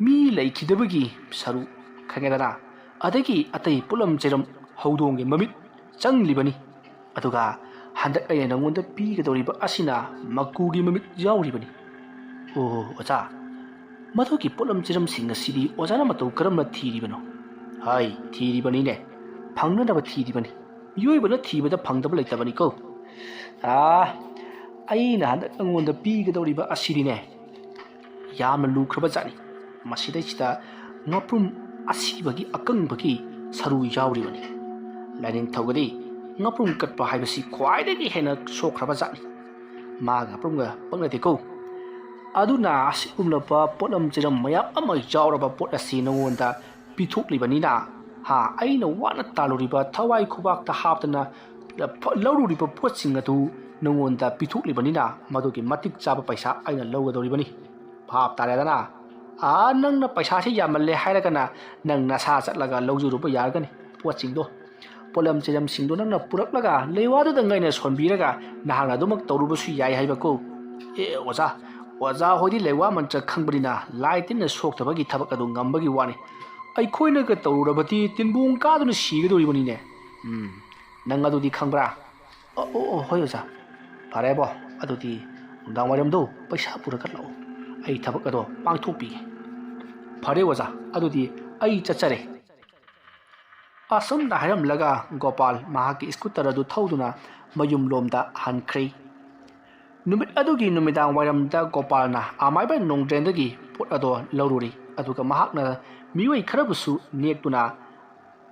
ꯃꯤ ꯂꯩꯈꯤꯗꯕꯒꯤ ꯁꯔꯨ, ꯈꯪꯉꯦꯗꯅ? ꯑꯗꯒꯤ ꯑꯇꯩ ꯄꯣꯠꯂꯝ ꯆꯩꯔꯝ, ꯍꯧꯗꯣꯡꯒꯤ ꯃꯃꯤꯠ ꯆꯪꯂꯤꯕꯅꯤ꯫ ꯑꯗꯨꯒ ꯍꯟꯗꯛ ꯑꯩꯅ ꯅꯉꯣꯟꯗ ꯄꯤꯒꯗꯧꯔꯤꯕ ꯑꯁꯤꯅ ꯃꯀꯨꯒꯤ ꯃꯃꯤꯠ ꯌꯥꯎꯔꯤꯕꯅꯤ꯫ ꯑꯣ, ꯑꯣꯖꯥ, ꯃꯗꯨꯒꯤ ꯄꯣꯠꯂꯝ ꯆꯩꯔꯝꯁꯤꯡ ꯑꯁꯤꯗꯤ ꯑꯣꯖꯥꯅ ꯃꯇꯧ ꯀꯔꯝꯅ ꯊꯤꯔꯤꯕꯅꯣ? ꯍꯥꯏ, ꯊꯤꯔꯤꯕꯅꯤꯅꯦ꯫ ꯐꯪꯅꯅꯕ ꯊꯤꯔꯤꯕꯅꯤ꯫ ꯃꯤꯑꯣꯏꯕꯅ ꯊꯤꯕꯗ ꯐꯪꯗꯕ ꯂꯩꯇꯕꯅꯤꯀꯣ꯫ ꯑꯥ, ꯑꯩꯅ ꯍꯟꯗꯛ ꯅꯉꯣꯟꯗ ꯄꯤꯒꯗꯧꯔꯤꯕ ꯑꯁꯤꯗꯤꯅꯦ, ꯌꯥꯝꯅ ꯂꯨꯈ꯭ꯔꯕ ꯖꯥꯠꯅꯤ꯫ ꯃꯁꯤꯗꯩꯁꯤꯗ ꯉꯥꯄ꯭ꯔꯨꯝ ꯑꯁꯤꯕꯒꯤ ꯑꯀꯪꯕꯒꯤ ꯁꯔꯨ ꯌꯥꯎꯔꯤꯕꯅꯤ꯫ ꯂꯥꯏꯅꯤꯡꯊꯧꯒꯗꯤ ꯉꯥꯄ꯭ꯔꯨꯝ ꯀꯠꯄ ꯍꯥꯏꯕꯁꯤ ꯈ꯭ꯋꯥꯏꯗꯒꯤ ꯍꯦꯟꯅ ꯁꯣꯛꯈ꯭ꯔꯕ ꯖꯥꯠꯅꯤ꯫ ꯃꯥ ꯉꯥꯄ꯭ꯔꯨꯝꯒ ꯄꯛꯅꯗꯦꯀꯣ꯫ ꯑꯗꯨꯅ ꯑꯁꯤꯒꯨꯝꯂꯕ ꯄꯣꯠꯂꯝ ꯆꯩꯔꯝ ꯃꯌꯥꯝ ꯑꯃ ꯌꯥꯎꯔꯕ ꯄꯣꯠ ꯑꯁꯤ ꯅꯉꯣꯟꯗ ꯄꯤꯊꯣꯛꯂꯤꯕꯅꯤꯅ, ꯍꯥ, ꯑꯩꯅ ꯋꯥꯅ ꯇꯥꯜꯂꯨꯔꯤꯕ, ꯊꯋꯥꯏ ꯈꯨꯕꯥꯛꯇ ꯍꯥꯞꯇꯅ ꯂꯧꯔꯨꯔꯤꯕ ꯄꯣꯠꯁꯤꯡ ꯑꯗꯨ ꯅꯉꯣꯟꯗ ꯄꯤꯊꯣꯛꯂꯤꯕꯅꯤꯅ, ꯃꯗꯨꯒꯤ ꯃꯇꯤꯛ ꯆꯥꯕ ꯄꯩꯁꯥ ꯑꯩꯅ ꯂꯧꯒꯗꯧꯔꯤꯕꯅꯤ꯫ ꯚꯥꯞ ꯇꯥꯔꯦꯗꯅ? ꯑꯥ, ꯅꯪꯅ ꯄꯩꯁꯥꯁꯤ ꯌꯥꯝꯃꯜꯂꯦ ꯍꯥꯏꯔꯒꯅ, ꯅꯪ ꯅꯁꯥ ꯆꯠꯂꯒ ꯂꯧꯖꯔꯨꯕ ꯌꯥꯔꯒꯅꯤ ꯄꯣꯠꯁꯤꯡꯗꯣ꯫ ꯄꯣꯠꯂꯝ ꯆꯩꯂꯝꯁꯤꯡꯗꯣ ꯅꯪꯅ ꯄꯨꯔꯛꯂꯒ ꯂꯩꯋꯥꯗꯨꯗ ꯉꯩꯅ ꯁꯣꯟꯕꯤꯔꯒ ꯅꯍꯥꯛꯅ ꯑꯗꯨꯃꯛ ꯇꯧꯔꯨꯕꯁꯨ ꯌꯥꯏ ꯍꯥꯏꯕꯀꯣ꯫ ꯑꯦ ꯑꯣꯖꯥ, ꯑꯣꯖꯥ ꯍꯣꯏꯗꯤ ꯂꯩꯋꯥ ꯃꯟꯇ꯭ꯔ ꯈꯪꯕꯅꯤꯅ ꯂꯥꯏ ꯇꯤꯟꯅ ꯁꯣꯛꯇꯕꯒꯤ ꯊꯕꯛ ꯑꯗꯨ ꯉꯝꯕꯒꯤ ꯋꯥꯅꯤ꯫ ꯑꯩꯈꯣꯏꯅꯒ ꯇꯧꯔꯨꯔꯕꯗꯤ ꯇꯤꯟꯕꯣꯡ ꯀꯥꯗꯨꯅ ꯁꯤꯒꯗꯧꯔꯤꯕꯅꯤꯅꯦ꯫ ꯎꯝ, ꯅꯪ ꯑꯗꯨꯗꯤ ꯈꯪꯕ꯭ꯔꯥ? ꯑꯣ, ꯑꯣ, ꯑꯣ, ꯍꯣꯏ ꯑꯣꯖꯥ꯫ ꯐꯔꯦꯕꯣ, ꯑꯗꯨꯗꯤ ꯅꯨꯡꯗꯥꯡ ꯋꯥꯏꯔꯝꯗꯣ ꯄꯩꯁꯥ ꯄꯨꯔꯒ ꯂꯥꯛꯑꯣ꯫ ꯑꯩ ꯊꯕꯛ ꯑꯗꯣ ꯄꯥꯡꯊꯣꯛꯄꯤꯒꯦ꯫ ꯐꯔꯦ ꯑꯣꯖꯥ, ꯑꯗꯨꯗꯤ ꯑꯩ ꯆꯠꯆꯔꯦ꯫ ꯑꯁꯨꯝꯅ ꯍꯥꯏꯔꯝꯂꯒ ꯒꯣꯄꯥꯜ ꯃꯍꯥꯛꯀꯤ ꯁ꯭ꯀꯨꯇꯔ ꯑꯗꯨ ꯊꯧꯗꯨꯅ ꯃꯌꯨꯝꯂꯣꯝꯗ ꯍꯟꯈ꯭ꯔꯦ꯫ ꯅꯨꯃꯤꯠ ꯑꯗꯨꯒꯤ ꯅꯨꯃꯤꯗꯥꯡ ꯋꯥꯏꯔꯝꯗ ꯒꯣꯄꯥꯜꯅ ꯑꯃꯥꯏꯕ ꯅꯣꯡꯗ꯭ꯔꯦꯟꯗꯒꯤ ꯄꯣꯠ ꯑꯗꯣ ꯂꯧꯔꯨꯔꯤ, ꯑꯗꯨꯒ ꯃꯍꯥꯛꯅ ꯃꯤꯑꯣꯏ ꯈꯔꯕꯨꯁꯨ ꯅꯦꯛꯇꯨꯅ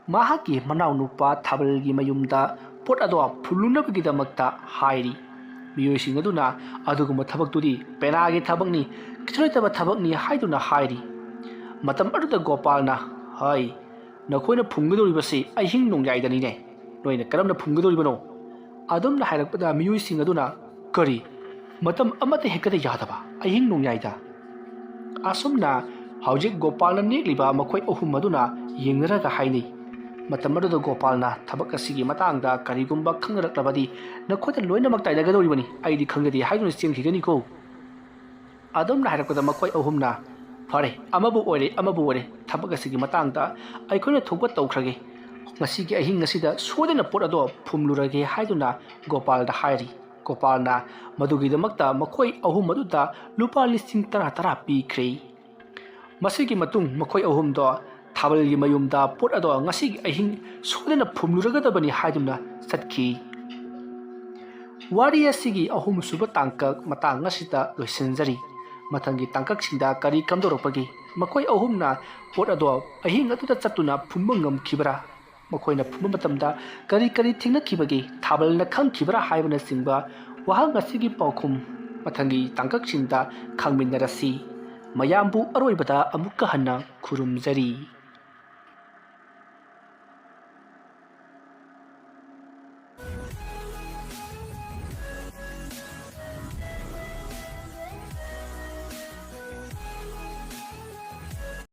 ꯃꯍꯥꯛꯀꯤ ꯃꯅꯥꯎꯅꯨꯄꯥ ꯊꯥꯕꯜꯒꯤ ꯃꯌꯨꯝꯗ ꯄꯣꯠ ꯑꯗꯣ ꯐꯨꯜꯂꯨꯅꯕꯒꯤꯗꯃꯛꯇ ꯍꯥꯏꯔꯤ꯫ ꯃꯤꯑꯣꯏꯁꯤꯡ ꯑꯗꯨꯅ ꯑꯗꯨꯒꯨꯝꯕ ꯊꯕꯛꯇꯨꯗꯤ ꯄꯦꯅꯥꯒꯤ ꯊꯕꯛꯅꯤ, ꯀꯩꯁꯨ ꯂꯩꯇꯕ ꯊꯕꯛꯅꯤ ꯍꯥꯏꯗꯨꯅ ꯍꯥꯏꯔꯤ꯫ ꯃꯇꯝ ꯑꯗꯨꯗ ꯒꯣꯄꯥꯜꯅ, "ꯍꯩ, ꯅꯈꯣꯏꯅ ꯐꯨꯝꯒꯗꯧꯔꯤꯕꯁꯤ ꯑꯍꯤꯡ ꯅꯣꯡꯌꯥꯏꯗꯅꯤꯅꯦ꯫ ꯅꯣꯏꯅ ꯀꯔꯝꯅ ꯐꯨꯝꯒꯗꯧꯔꯤꯕꯅꯣ?" ꯑꯗꯨꯝꯅ ꯍꯥꯏꯔꯛꯄꯗ ꯃꯤꯑꯣꯏꯁꯤꯡ ꯑꯗꯨꯅ, "ꯀꯔꯤ? ꯃꯇꯝ ꯑꯃꯠꯇ ꯍꯦꯛꯇ ꯌꯥꯗꯕ ꯑꯍꯤꯡ ꯅꯣꯡꯌꯥꯏꯗ?" ꯑꯁꯨꯝꯅ ꯍꯧꯖꯤꯛ ꯒꯣꯄꯥꯜꯅ ꯅꯦꯛꯂꯤꯕ ꯃꯈꯣꯏ ꯑꯍꯨꯝ ꯑꯗꯨꯅ ꯌꯦꯡꯅꯔꯒ ꯍꯥꯏꯅꯩ꯫ ꯃꯇꯝ ꯑꯗꯨꯗ ꯒꯣꯄꯥꯜꯅ, "ꯊꯕꯛ ꯑꯁꯤꯒꯤ ꯃꯇꯥꯡꯗ ꯀꯔꯤꯒꯨꯝꯕ ꯈꯪꯅꯔꯛꯂꯕꯗꯤ ꯅꯈꯣꯏꯗ ꯂꯣꯏꯅꯃꯛ ꯇꯥꯏꯅꯒꯗꯧꯔꯤꯕꯅꯤ, ꯑꯩꯗꯤ ꯈꯪꯖꯗꯦ" ꯍꯥꯏꯗꯨꯅ ꯆꯦꯟꯈꯤꯒꯅꯤꯀꯣ꯫ ꯑꯗꯨꯝꯅ ꯍꯥꯏꯔꯛꯄꯗ ꯃꯈꯣꯏ ꯑꯍꯨꯝꯅ, "ꯐꯔꯦ, ꯑꯃꯕꯨ ꯑꯣꯏꯔꯦ, ꯑꯃꯕꯨ ꯑꯣꯏꯔꯦ, ꯊꯕꯛ ꯑꯁꯤꯒꯤ ꯃꯇꯥꯡꯗ ꯑꯩꯈꯣꯏꯅ ꯊꯣꯛꯄ ꯇꯧꯈ꯭ꯔꯒꯦ꯫ ꯉꯁꯤꯒꯤ ꯑꯍꯤꯡ ꯑꯁꯤꯗ ꯁꯣꯏꯗꯅ ꯄꯣꯠ ꯑꯗꯣ ꯐꯨꯝꯂꯨꯔꯒꯦ" ꯍꯥꯏꯗꯨꯅ ꯒꯣꯄꯥꯜꯗ ꯍꯥꯏꯔꯤ꯫ ꯒꯣꯄꯥꯜꯅ ꯃꯗꯨꯒꯤꯗꯃꯛꯇ ꯃꯈꯣꯏ ꯑꯍꯨꯝ ꯑꯗꯨꯗ ꯂꯨꯄꯥ ꯂꯤꯁꯤꯡ ꯇꯔꯥ ꯇꯔꯥ ꯄꯤꯈ꯭ꯔꯦ꯫ ꯃꯁꯤꯒꯤ ꯃꯇꯨꯡ ꯃꯈꯣꯏ ꯑꯍꯨꯝꯗꯣ ꯊꯥꯕꯜꯒꯤ ꯃꯌꯨꯝꯗ ꯄꯣꯠ ꯑꯗꯣ ꯉꯁꯤꯒꯤ ꯑꯍꯤꯡ ꯁꯣꯏꯗꯅ ꯐꯨꯝꯂꯨꯔꯒꯗꯕꯅꯤ ꯍꯥꯏꯗꯨꯅ ꯆꯠꯈꯤ꯫ ꯋꯥꯔꯤ ꯑꯁꯤꯒꯤ ꯑꯍꯨꯝꯁꯨꯕ ꯇꯥꯡꯀꯛ ꯃꯇꯥꯡ ꯑꯁꯤꯗ ꯂꯣꯏꯁꯤꯟꯖꯔꯤ꯫ ꯃꯊꯪꯒꯤ ꯇꯥꯡꯀꯛꯁꯤꯡꯗ ꯀꯔꯤ ꯀꯝꯗꯧꯔꯛꯄꯒꯦ? ꯃꯈꯣꯏ ꯑꯍꯨꯝꯅ ꯄꯣꯠ ꯑꯗꯣ ꯑꯍꯤꯡ ꯑꯗꯨꯗ ꯆꯠꯇꯨꯅ ꯐꯨꯝꯕ ꯉꯝꯈꯤꯕ꯭ꯔꯥ? ꯃꯈꯣꯏꯅ ꯐꯨꯝꯕ ꯃꯇꯝꯗ ꯀꯔꯤ ꯀꯔꯤ ꯊꯦꯡꯅꯈꯤꯕꯒꯦ? ꯊꯥꯕꯜꯅ ꯈꯪꯈꯤꯕ꯭ꯔꯥ ꯍꯥꯏꯕꯅꯆꯤꯡꯕ ꯋꯥꯍꯪ ꯑꯁꯤꯒꯤ ꯄꯥꯎꯈꯨꯝ ꯃꯊꯪꯒꯤ ꯇꯥꯡꯀꯛꯁꯤꯡꯗ ꯈꯪꯃꯤꯟꯅꯔꯁꯤ꯫ ꯃꯌꯥꯝꯕꯨ ꯑꯔꯣꯏꯕꯗ ꯑꯃꯨꯛꯀ ꯍꯟꯅ ꯈꯨꯔꯨꯝꯖꯔꯤ꯫